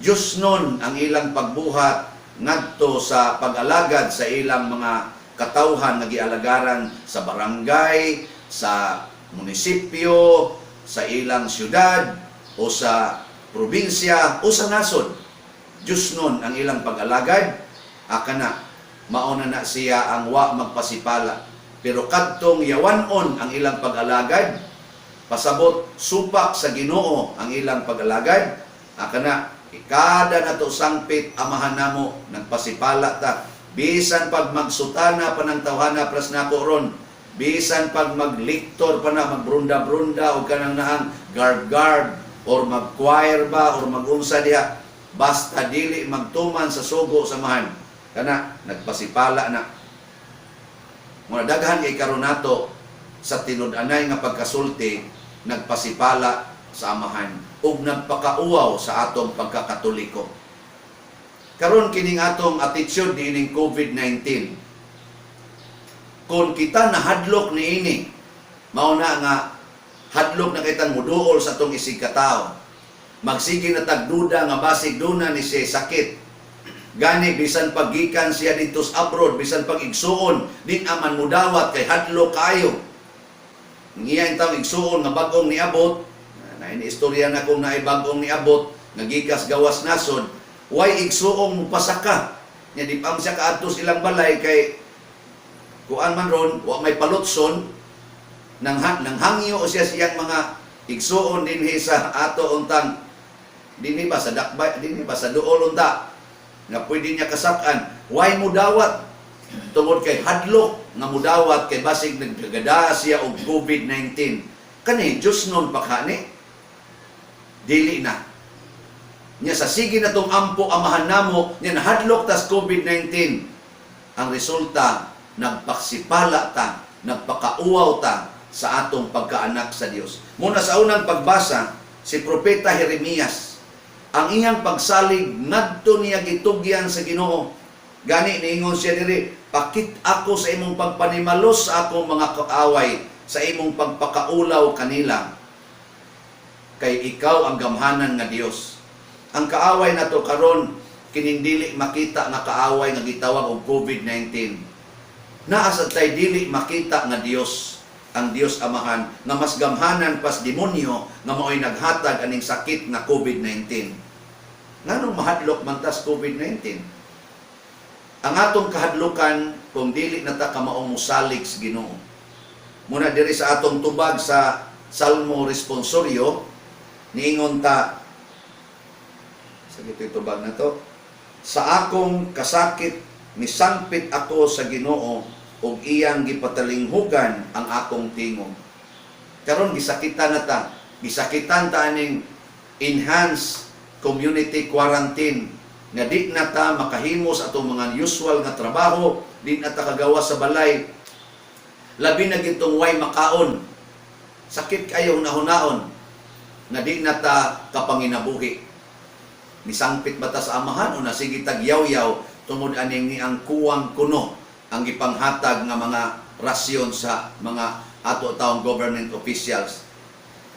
Diyos nun ang ilang pagbuhat ngadto sa pag-alagad sa ilang mga katawhan nga gialagaran sa barangay, sa munisipyo, sa ilang syudad o sa probinsya o sa nasod. Diyos nun ang ilang pag-alagad, akana mauna na siya ang wa magpasipala. Pero kadtong yawanon ang ilang pag-alagad, pasabot supak sa Ginoo ang ilang pag-alagad, akana ikada nato sangpit Amahan namo, nagpasipala ta. Bisan pag magsutana pa ng tawhana pras nako ron, bisan pag magliktor pa na, magbrunda-brunda o kanang naang garb-garb or mag-choir ba or magunsa diha, basta dili magtuman sa sugo sa Amahan, kana nagpasipala na. Muna daghan kay karon nato sa tinud-anay nga pagkasulti nagpasipala sa Amahan ug nagpakauwaw sa atong pagkakatoliko. Karon, kining atong attitude niining COVID-19, kung kita nahadlok niini, mao na nga hadlok na kitang muduol sa atong isig katao. Magsige na tagduda nga basig duna ni siya sakit. Gani bisan paggikan siya dito sa abroad, bisan pag igsuon, di aman mudawat kay hadlok kayo. Ang iya intawong igsuon nga bag-ong niabot, na ini istorya na kung naay bag-ong niabot, nga gikas gawas nasod, way igsuong mupasaka. Nya di pa man siya kaadto sa ilang balay kay kuan man ron, wa may palutson, nang hangyo o siya siyang mga igsuon dinhi sa ato untang dinhi ba sa dakbay, dinhi ba sa duol unta nga pwede niya kasakan, way mo dawat tungod kay hadlok nga mudawat kay basig nagkagada siya og COVID-19. Kani Diyos nun pakani, dili na nya sa sige na tong ampo Amahan namo, nya nahadlok tas COVID-19, ang resulta nagpaksipala ta, nagpakauwaw ta sa atong pagkaanak sa Dios. Muna sa unang pagbasa, si Propeta Jeremias, ang iyang pagsalig ngadto niya gitugyan sa Ginoo. Gani niingon siya diri, "Pakit ako sa imong pagpanimalos sa akong mga kaaway, sa imong pagpakaulaw kanila. Kay ikaw ang gamhanan nga Dios." Ang kaaway nato karon, kining dili makita nga kaaway nga gitawag og COVID-19. Naa sad tay dili makita nga Dios, ang Dios Amahan nga mas gamhanan pas demonyo nga mao'y naghatag aning sakit nga COVID-19. Nganong mahadlok man tas COVID-19? Ang atong kahadlukan kung dili na ta kamaong mosalig sa Ginoo. Muna diri sa atong tubag sa Salmo Responsorio, niingon ta sa gito'y tubag na to, "Sa akong kasakit misangpit ako sa Ginoo ug iyang gipatalinghugan ang akong tingog." Karon gisakitan na ta, gisakitan ta aning enhanced community quarantine nga di na ta makahimo sa atong mga usual nga trabaho, di na ta kagawa sa balay. Labi na gitong way makaon. Sakit kayo hunahunaon nga di na ta kapanginabuhi. Misangpit ba ta sa Amahan o nasige tag yaw-yaw tungod aning ni ang kuwang kuno ang gipanghatag nga mga rasyon sa mga ato taong government officials?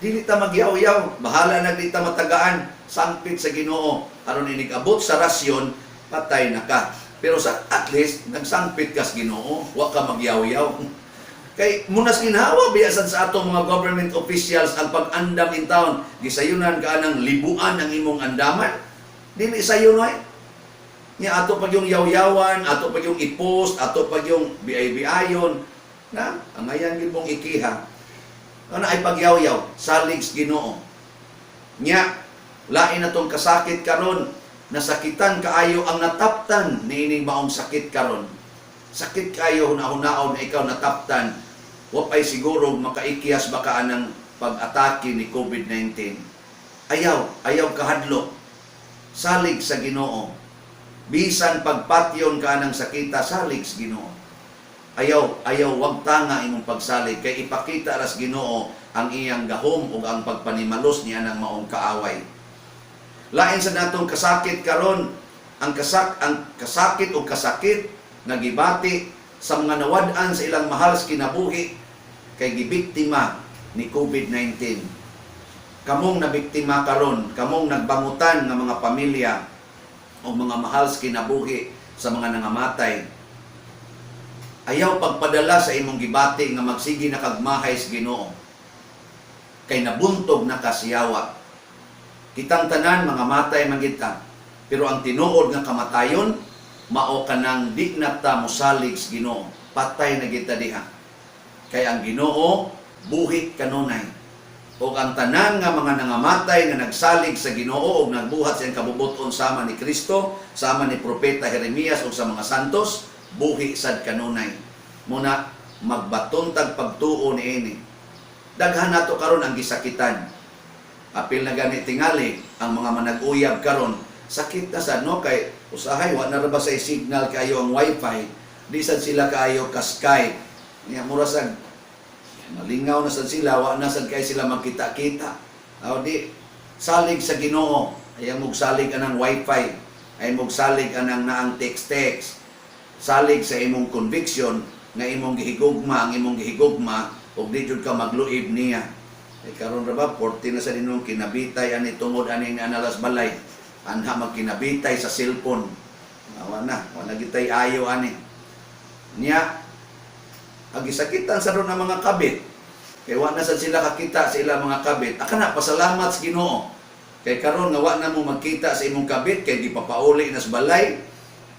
Dili ta magyaw-yaw, bahala na di ta matagaan, sangpit sa Ginoo. Aron inig abot sa rasyon, patay na ka. Pero sa at least nagsangpit ka sa Ginoo, wa ka magyaw-yaw. Kay munas ginhawa biyasan sa atong mga government officials ang pag-andam in town. Gisayunan ka ng libuan ang imong andaman. Dili sayo no eh. Nya ato pag yung yaw-yawan, ato pag yung i-post, ato pag yung BIBIayon, na angayan gid mong ikiha. Ano ay pagyaw-yaw, salig sa Ginoo. Nya lain na tong kasakit karon, nasakitan kaayo ang nataptan niining maong sakit karon. Sakit kayo hunahunaon na ikaw nataptan, wa pay siguro makaikyas baka anang pag-atake ni COVID-19. Ayaw, ayaw kahadlok. Salig sa Ginoo. Bisan pagpatyon ka ng sakita, salig sa Ginoo. Ayaw, ayaw wag tanga imong pagsalig kay ipakita ras Ginoo ang iyang gahom ug ang pagpanimalos niya ng maong kaaway. Lain sa natong kasakit karon, ang kasakit o kasakit nga gibati sa mga nawad-an sa ilang mahal sa kinabuhi kay gibiktima ni COVID-19. Kamong nabiktima karon, kamong nagbangutan nga mga pamilya o mga mahal sa kinabuhi sa mga nangamatay, ayaw pagpadala sa imong gibati nga magsige na kag mahay sa Ginoo. Kay nabuntog na ka sa yawa. Kitang tanan mga matay man kita. Pero ang tinuod nga kamatayon mao kanang di na ta mosalig sa Ginoo. Patay na kita diha. Kay ang Ginoo buhi kanunay. O ang tanan nga mga nangamatay nga nagsalig sa Ginoo og nagbuhat sa iyang kabubuton sama ni Kristo, sama ni Propeta Jeremias ug sa mga santos, buhi sad kanunay. Muna magbaton tag pagtuo niini. Daghan nato karon ang gisakitan. Apil na gani tingali ang mga manag-uyab karon, sakit na sad, no, kay usahay wa na ra ba sa signal kayo ang wifi, di sad sila kaayo ka Skype. Nya mura sad malingaw na sad sila, wa na sad kay sila magkita-kita. Aw di salig sa Ginoo, ayaw mog salig anang wifi, ay mog salig anang naang text-text. Salig sa imong conviction nga imong gihigugma ang imong gihigugma ug di jud ka magluib niya. Ay karon ra ba 40 na sa dinong kinabitay ani tungod ani nga analas balay. Anha magkinabitay sa cellphone. Awa na, wala gitay ayo ani. Niya ang gisakitan sa ron ang mga kabit. Kay wa na sad sila kakita sa ilang mga kabit. Aka na pasalamat sa Ginoo. Kay karon nga wa na mo magkita sa imong kabit kay gipapauli na sa balay.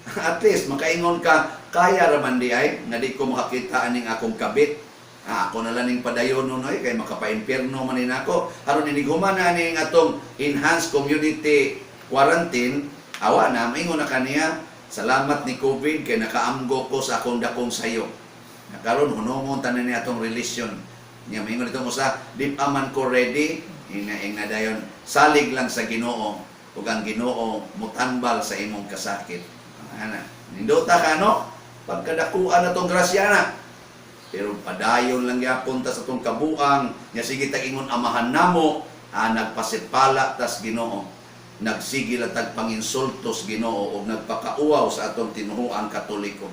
At least makaingon ka, kaya ra man di ay nga di ko makakita aning akong kabit. Ah, ako na lang ning padayon nun ay kay makapaimpierno man ni nako. Aron inighuman na ning atong enhanced community quarantine, awa na maingon na kaniya, salamat ni COVID kay nakaamgo ko sa akong dakong sayo. Nakaron hunongon tanan ni atong relasyon. Nya maingon itong usa, di pa man ko ready, ina ina dayon, salig lang sa Ginoo ug ang Ginoo mutanbal sa imong kasakit. Ana, nindota ka, no? Pagkadakuan na tong grasya na. Pero padayon lang gyapon ta sa tong kabuang, nya sige tag ingon amahan namo, ah, nagpasipala tas Ginoo. Nagsige lang tag panginsulto sa Ginoo ug nagpakauaw sa atong tinuhuang Katoliko.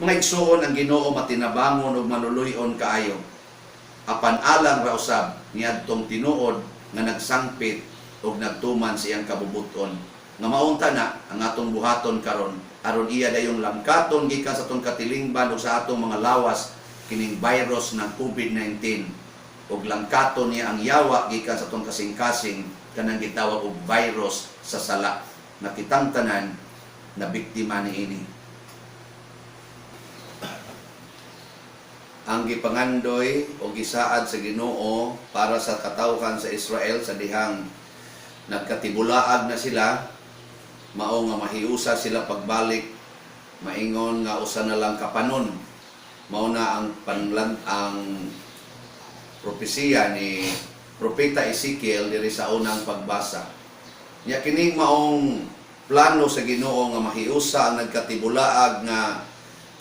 Mga igsuon, ang Ginoo matinabangon ug maluluy-on kaayo. Apan alang ra usab niadtong tinuod nga nagsangpit ug nagtuman sa iyang kabubuton. Nga maunta na ang atong buhaton karon aron iya dayong lamkaton gikan sa atong katilingban ug sa atong mga lawas kining virus ng COVID-19 ug langkaton niya ang yawa gikan sa atong kasing-kasing, kanang gitawag og virus sa sala na kitang tanan na biktima niini. Ang gipangandoy o gisaad sa Ginoo para sa katawhan sa Israel sa dihang nagkatibulaag na sila, mao nga mahiusa sila pagbalik, maingon nga usa na lang kapanon. Mao na ang panlan ang propesiya ni Propeta Ezekiel diri sa unang pagbasa. Nya kining maong plano sa Ginoo nga mahiusa ang nagkatibulaag nga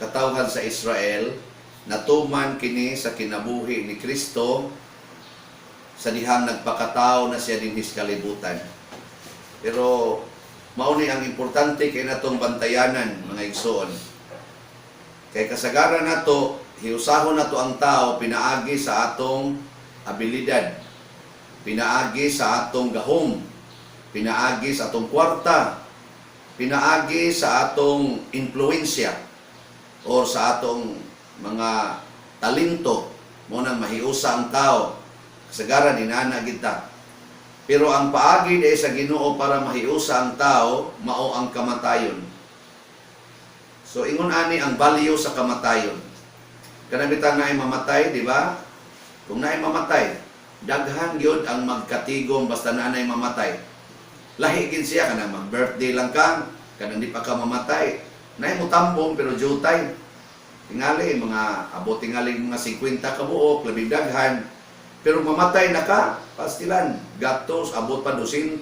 katawhan sa Israel, natuman kini sa kinabuhi ni Kristo sa dihang nagpakatao na siya dinhi sa kalibutan. Pero mao ni ang importante kay natong bantayanan, mga igsoon. Kay kasagaran nato, hiusahon nato ang tao pinaagi sa atong abilidad, pinaagi sa atong gahom, pinaagi sa atong kwarta, pinaagi sa atong impluensya or sa atong mga talento mo nang mahiusa ang tao. Kasagaran inana kita. Pero ang paagi diay sa Ginoo para mahiusa ang tao mao ang kamatayon. So ingon ani ang value sa kamatayon. Kanang bitang naay mamatay, di ba? Kung naay mamatay, daghan gyud ang magkatigom basta naanay mamatay. Lahi gid siya kanang mag-birthday lang ka, kanang di pa ka mamatay. Naay mutambong pero jutay. Tingali mga abot tingali mga 50 ka buok, labing daghan. Pero mamatay na ka, pastilan, gatos, abot pa 200,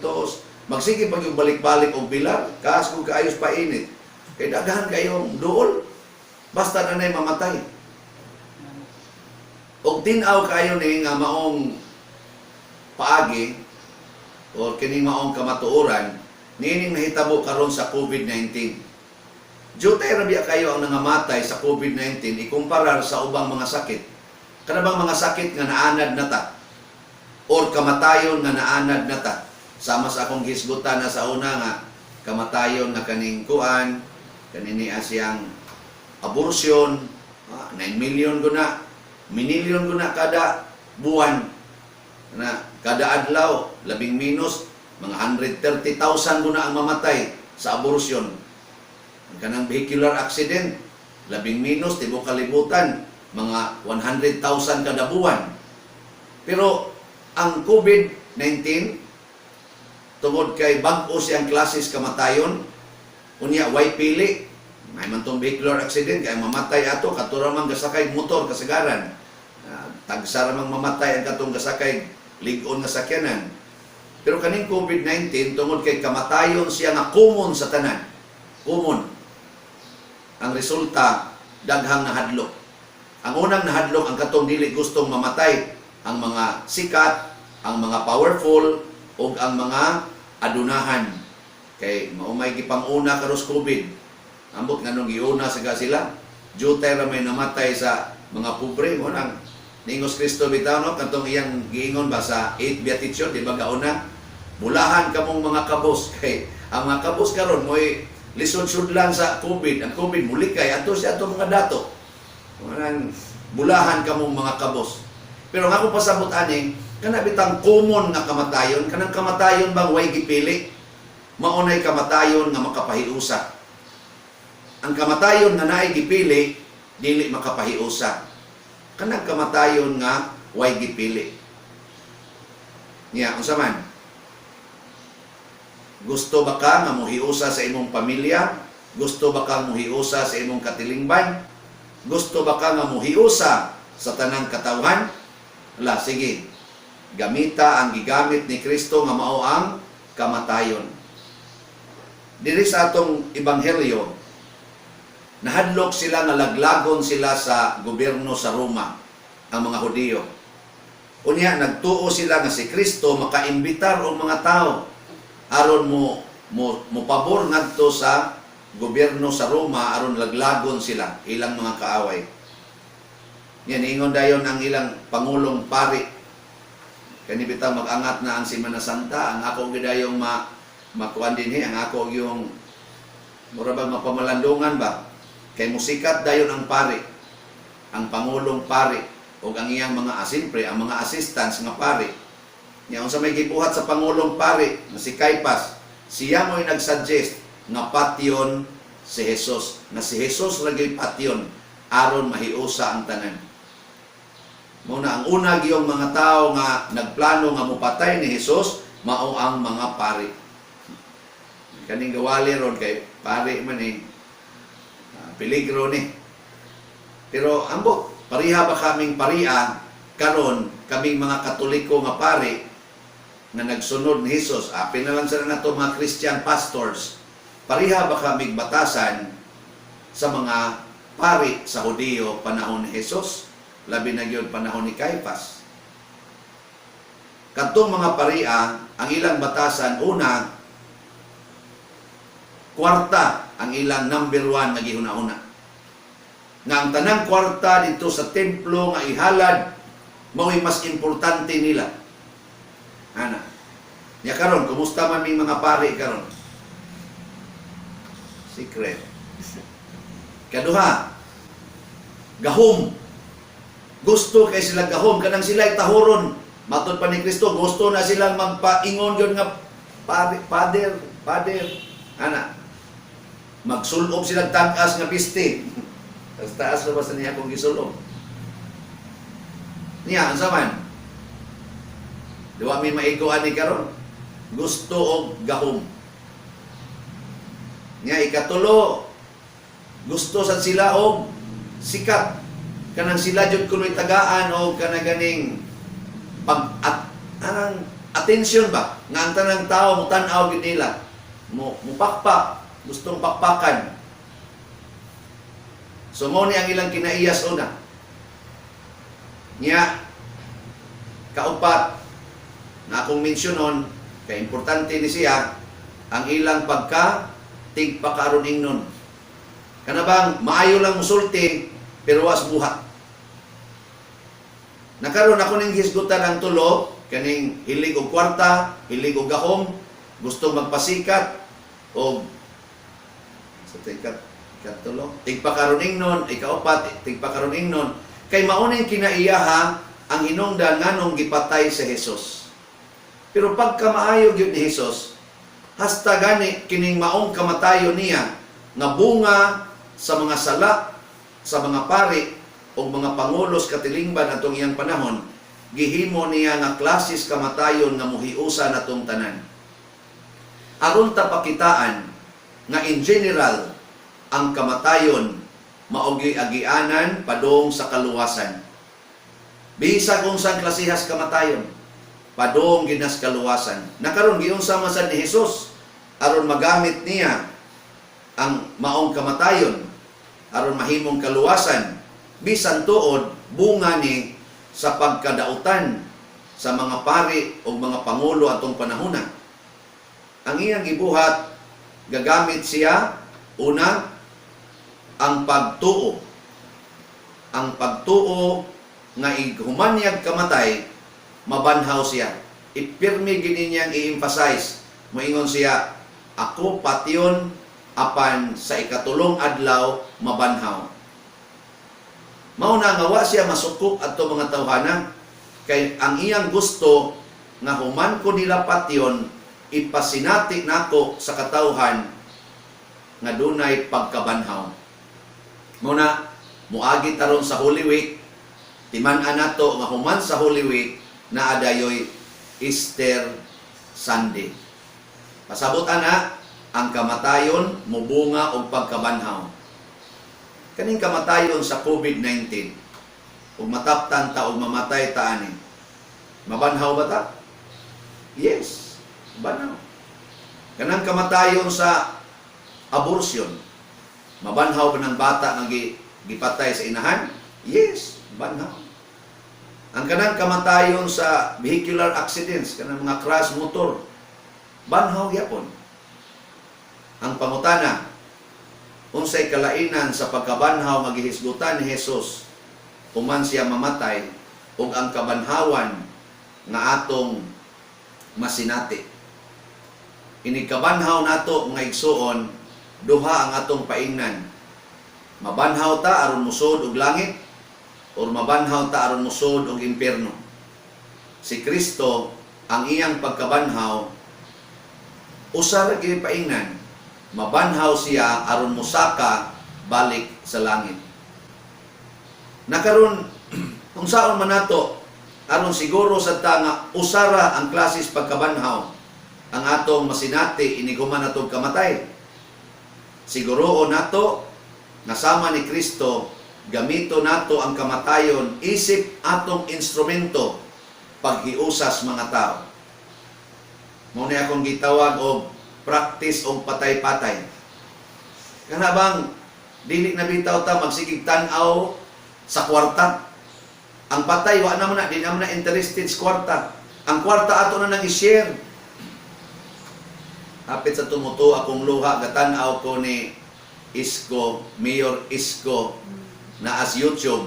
magsige pag yung balik-balik og bilar, kaas kung kaayos pa init. Kay daghan kayong duol, basta na na'y mamatay. Og tin-aw kayo ni nga maong paagi o kining maong kamatuoran niining nahitabo karon sa COVID-19. Jutay ra biya kayo ang nangamatay sa COVID-19 ikumparar sa ubang mga sakit. Kana bang mga sakit nga naanad na ta? Or kamatayon nga naanad na ta. Sama sa akong hisgutan na sa una nga kamatayon nga kaning kuan, kanini siyang abortion, 9 million ko na, minilyon ko na kada buwan. Na kada adlaw, labing minus mga 130,000 ko na ang mamatay sa abortion. Ang kanang vehicular accident, labing minus tibok kalibutan, mga 100,000 kada buwan. Pero ang COVID-19, tungod kay bag-o siyang klases kamatayon, unya way pili, may man tong vehicular accident kay mamatay ato kato ra man gasakay motor kasagaran. Tagsa ra mang mamatay ang katong gasakay lig-on nga sakyanan. Pero kaning COVID-19, tungod kay kamatayon siya nga common sa tanan. Common. Ang resulta, daghang nahadlok. Ang unang nahadlok, ang katong dili gustong mamatay, ang mga sikat, ang mga powerful, ug ang mga adunahan. Kay mao may gipanguna karos COVID. Ambot nganong giuna sa sila. Jutay ra may namatay sa mga pobre mo nang ningos Kristo bitaw, no, katong iyang giingon ba sa 8 Beatitude, di ba, gauna, "Bulahan kamong mga kabos," kay ang mga kabos karon mo'y lisod sudlan sa COVID. Ang COVID mulikay ato sa ato mga dato. Mao nang "Bulahan kamong mga kabos." Pero ang ako pasabot ani, kana bitang common nga kamatayon, kanang kamatayon bang way gipili, maunay kamatayon nga makapahiusa. Ang kamatayon nga naay gipili, dili makapahiusa. Kanang kamatayon nga way gipili. Niya, unsa man? Gusto ba ka nga muhiusa sa imong pamilya? Gusto ba ka muhiusa sa imong katilingban? Gusto ba ka nga muhiusa sa tanang katawhan? La, sige. Gamita ang gigamit ni Kristo nga mao ang kamatayon. Diri sa atong ebanghelyo, nahadlok sila nga laglagon sila sa gobyerno sa Roma, ang mga Hudiyo. Unya nagtuo sila nga si Kristo makaimbitar og mga tao aron mo mopabor ngadto sa gobyerno sa Roma aron laglagon sila, ilang mga kaaway. Yan, ingon dayon ang ilang pangulong pari. Kani bitaw mag-angat na ang Semana Santa, ang ako gidayong makuan dinhi, ang ako yung mura bang mapamalandungan ba? Kay musikat dayon ang pari, ang pangulong pari ug ang iyang mga asimpre, ang mga assistants nga pari. Nya unsa may gibuhat sa pangulong pari nga si Caiphas, siya mo'y nagsuggest nga patyon si Jesus, nga si Jesus ra gyud patyon aron mahiusa ang tanan. Mao na ang una giyong mga tao nga nagplano nga mopatay ni Jesus mao ang mga pari. Kaning gawali ron kay pari man eh. Peligro ni. Pero ambot, pareha ba kaming paria karon, kaming mga Katoliko nga pari nga nagsunod ni Jesus, apil na lang sila nato mga Christian pastors, pareha ba kaming batasan sa mga pari sa Hudiyo panahon ni Jesus, labi na gyud panahon ni Caiphas? Kadtong mga paria, ang ilang batasan, una, kwarta ang ilang number one nga gihuna-huna. Nga ang tanang kwarta dito sa templo nga ihalad, mao'y mas importante nila. Ana. Nya karon, kumusta man ming mga pari karon? Secret. Kaduha, gahom. Gusto kay sila gahom, kanang sila tahuron. Matod pa ni Kristo, gusto na silang magpaingon yun nga pare, father, father. Ana. Magsulob silang tag-as nga piste. Taas taas na ba sa niya kung gisulob? Niya, unsa man? Diwa mi maigo ani karon. Gusto og gahom. Niya ikatulo, gusto sad sila og sikat. Kanang sila jud kuno'y tagaan o kana ganing pag at anang atensyon ba nga ang tanang tao mutan-aw gid nila, mo mupakpak, gustong pakpakan. So mo ni ang ilang kinaiyas una. Nya kaupat na akong mensyonon kay importante ni siya, ang ilang pagka tigpakaron ingnon, kana bang maayo lang musulti pero was buhat. Nakaron ako ning hisgutan ang tulo. Kaning hilig og kwarta, hilig og gahom, gusto magpasikat og sa tingkat katulo, tigpakaron ingnon, ikaupat, tigpakaron ingnon, kay mao ning kinaiyaha ang hinungdan nganong gipatay si Jesus. Pero pagka maayo gyud ni Jesus, hasta gani kining maong kamatayon niya nga bunga sa mga sala sa mga pari o mga pangulos katilingban atong iyang panahon, gihimo niya nga klases kamatayon nga muhiusa natong tanan. Aron ta pakitaan nga in general ang kamatayon mao gyuy agianan padung sa kaluwasan. Bisag unsang klasehas kamatayon, padung ginas kaluwasan. Nakaron giunsa man sad ni Jesus aron magamit niya ang maong kamatayon aron mahimong kaluwasan, bisan tuod bunga ni sa pagkadautan sa mga pari o mga pangulo atong panahona. Ang iyang gibuhat, gagamit siya una ang pagtuo. Ang pagtuo nga human niyag kamatay, mabanhaw siya. Ipirmi gini niyang i-emphasize. Moingon siya, "Ako patyon apan sa ikatulong adlaw mabanhaw." Mao na nga wa siya masuko adto mga tawhana kay ang iyang gusto nga human ko nila patyon, ipasinati nako sa katawhan nga dunay pagkabanhaw. Mao na muagi taron sa Holy Week, timan-an nato nga human sa Holy Week naa dayoy Easter Sunday. Pasabot ana, ang kamatayon mubunga og pagkabanhaw. Kaning kamatayon sa COVID-19, ug mataptan ta og mamatay ta ani, mabanhaw ba ta? Yes, banhaw. Kanang kamatayon sa abortion, mabanhaw ba ng bata nga gipatay sa inahan? Yes, banhaw. Ang kanang kamatayon sa vehicular accidents, kanang mga crash motor, banhaw gyapon. Ang pangutana, unsay kalainan sa pagkabanhaw nga gihisgutan ni Jesus human siya mamatay ug ang kabanhawan nga atong masinati? Inig kabanhaw nato, mga igsuon, duha ang atong paingnan. Mabanhaw ta aron musod og langit or mabanhaw ta aron musod og impierno. Si Kristo, ang iyang pagkabanhaw, usa ra gyud paingnan. Mabanhaw siya aron mosaka balik sa langit. Nakaron, unsaon man nato aron siguro sa ta nga usara ang klases pagkabanhaw ang atong masinati inig human natong kamatay? Siguro nato nga sama ni Kristo, gamito nato ang kamatayon isip atong instrumento paghiusas mga tao. Mao ni akong gitawag og practice og patay-patay. Kana bang dili na bitaw ta magsigig tan-aw sa kwarta? Ang patay wa naman na, di naman na interested sa kwarta. Ang kwarta ato na nang i-share. Hapit sa tumuto akong luha, gatan-aw ko ni Isko, Mayor Isko, na as YouTube,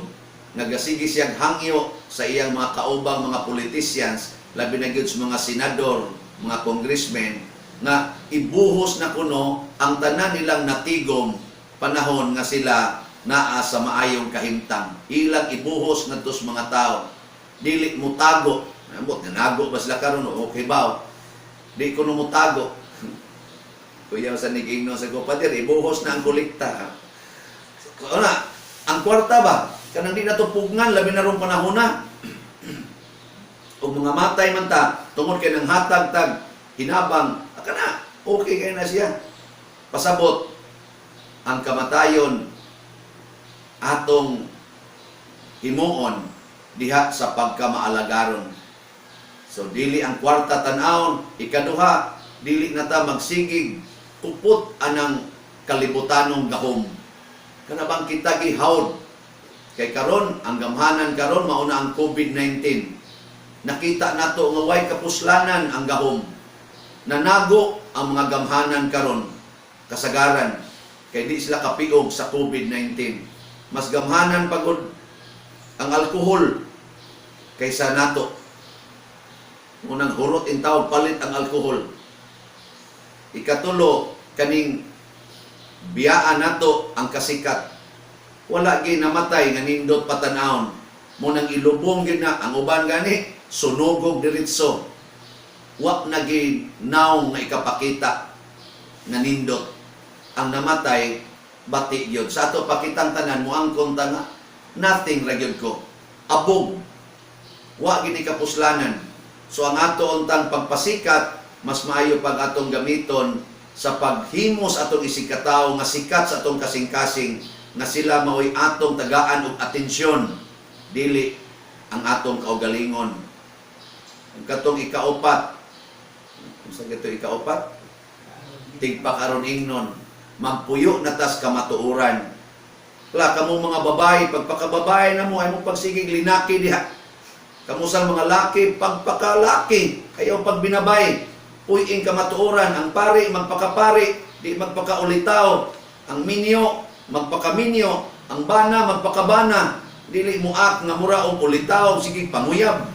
nagasigi siyang hangyo sa iyang mga kaubang mga politicians, labi na gyud sa mga senador, mga congressmen, nga ibuhos na kuno ang tanan nilang natigom panahon nga sila naa sa maayong kahimtang. Ilang ibuhos ngadto sa mga tao. Dili mutago. Ambot, nanago ba sila karon o okay ba? Di ko no mutago. Kuya sa nigingno sa ko, "Pader, ibuhos na ang kolekta." Una, ang kwarta ba? Kanang di na to pugnan, labi na rong panahon na. Ug mga matay man ta, tungod kay nang hatag tag hinabang, kana, okay kay na siya. Pasabot, ang kamatayon atong himuon diha sa pagkamaalagaron. So dili ang kwarta tan-awon, ikaduha, dili na ta magsigig kupot anang kalibutanong gahom. Kana bang kita gihawd kay karon ang gamhanan karon mao na ang COVID-19. Nakita nato nga way kapuslanan ang gahom. Nanago ang mga gamhanan karon kasagaran kay di sila kapiog sa COVID-19. Mas gamhanan pagod ang alkohol kaysa nato. Unang hurot in tawag, palit ang alkohol. Ikatulo, kaning biyaan nato ang kasikat. Wala gyud namatay nga nindot patanawon. Munang ilubong gyud na ang uban, gani sunugog diretso. Wa na gyud naong nga ikapakita nga nindot. Ang namatay bati gyud. Sa ato pakitang tanan, moangkon ta nga nothing ra gyud ko. Abog. Wa gyud kapuslanan. So ang ato untang pagpasikat, mas maayo pag atong gamiton sa paghimos atong isigkatawo nga sikat sa atong kasing-kasing, nga sila maoy atong tagaan og atensyon, dili ang atong kaugalingon. Ang katong ikaupat, unsa gito ikaupat? Tigpakaron ingnon, magpuyo na tas kamatuoran. La kamo mga babae, pagpakababae na mo ay mo pagsigig linaki diha. Kamo sa mga laki, pagpakalaki, ayaw pagbinabay. Puy-ing kamatuoran, ang pari magpakapari, di magpakaulitaw. Ang minyo magpakaminyo, ang bana magpakabana, dili muak nga mura og ulitaw, sige panguyab.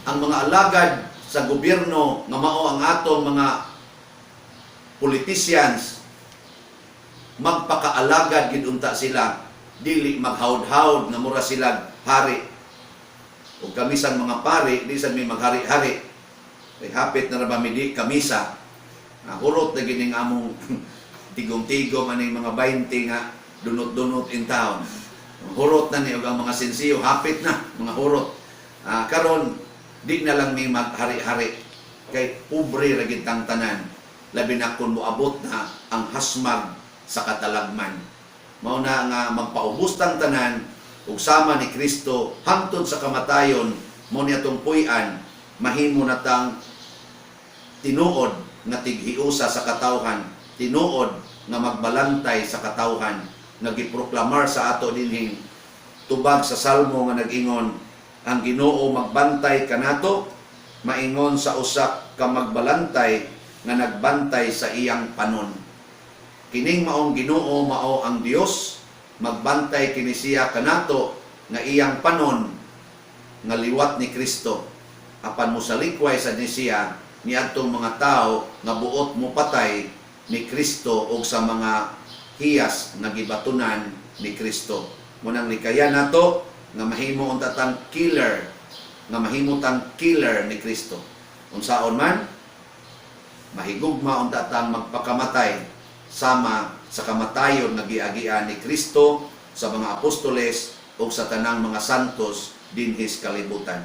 Ang mga alagad sa gobyerno nga mao ang atong mga politicians, magpakaalagad gid unta sila, dili maghawd-hawd nga mura sila hari. Ug kami sang mga pari, di sad mi maghari-hari kay hapit na ra ba mi di kamisa. Hurot na gid ning among tigom-tigom aning mga 20 nga dunot-dunot in town. Hurot na ni og ang mga sensiyo, hapit na mga hurot. Karon di na lang mi maghari-hari kay pobre ra gid tang tanan, labi na kung moabot na ang hasmag sa katalagman. Mao na nga magpaubos tang tanan ug sama ni Kristo hangtod sa kamatayon. Mo ni atong puy-an, mahimo na tang tinuod nga tighiusa sa katawhan, tinuod nga magbalantay sa katawhan nga giproklamar sa ato dinhing tubag sa Salmo nga nag-ingon, "Ang Ginoo magbantay kanato maingon sa usa ka magbalantay nga nagbantay sa iyang panon." Kining maong Ginoo mao ang Dios, magbantay kini siya kanato nga iyang panon nga liwat ni Kristo. Apan mosalikway sa ni siya niadtong mga tao nga buot mo patay ni Kristo og sa mga hiyas nga gibatunan ni Kristo. Munang likayan nato nga mahimo unta tang killer, nga mahimo tang killer ni Kristo. Unsaon man mahigugma unta tang magpakamatay sama sa kamatayon nga giagian ni Kristo sa mga apostoles ug sa tanang mga santos dinhi sa kalibutan.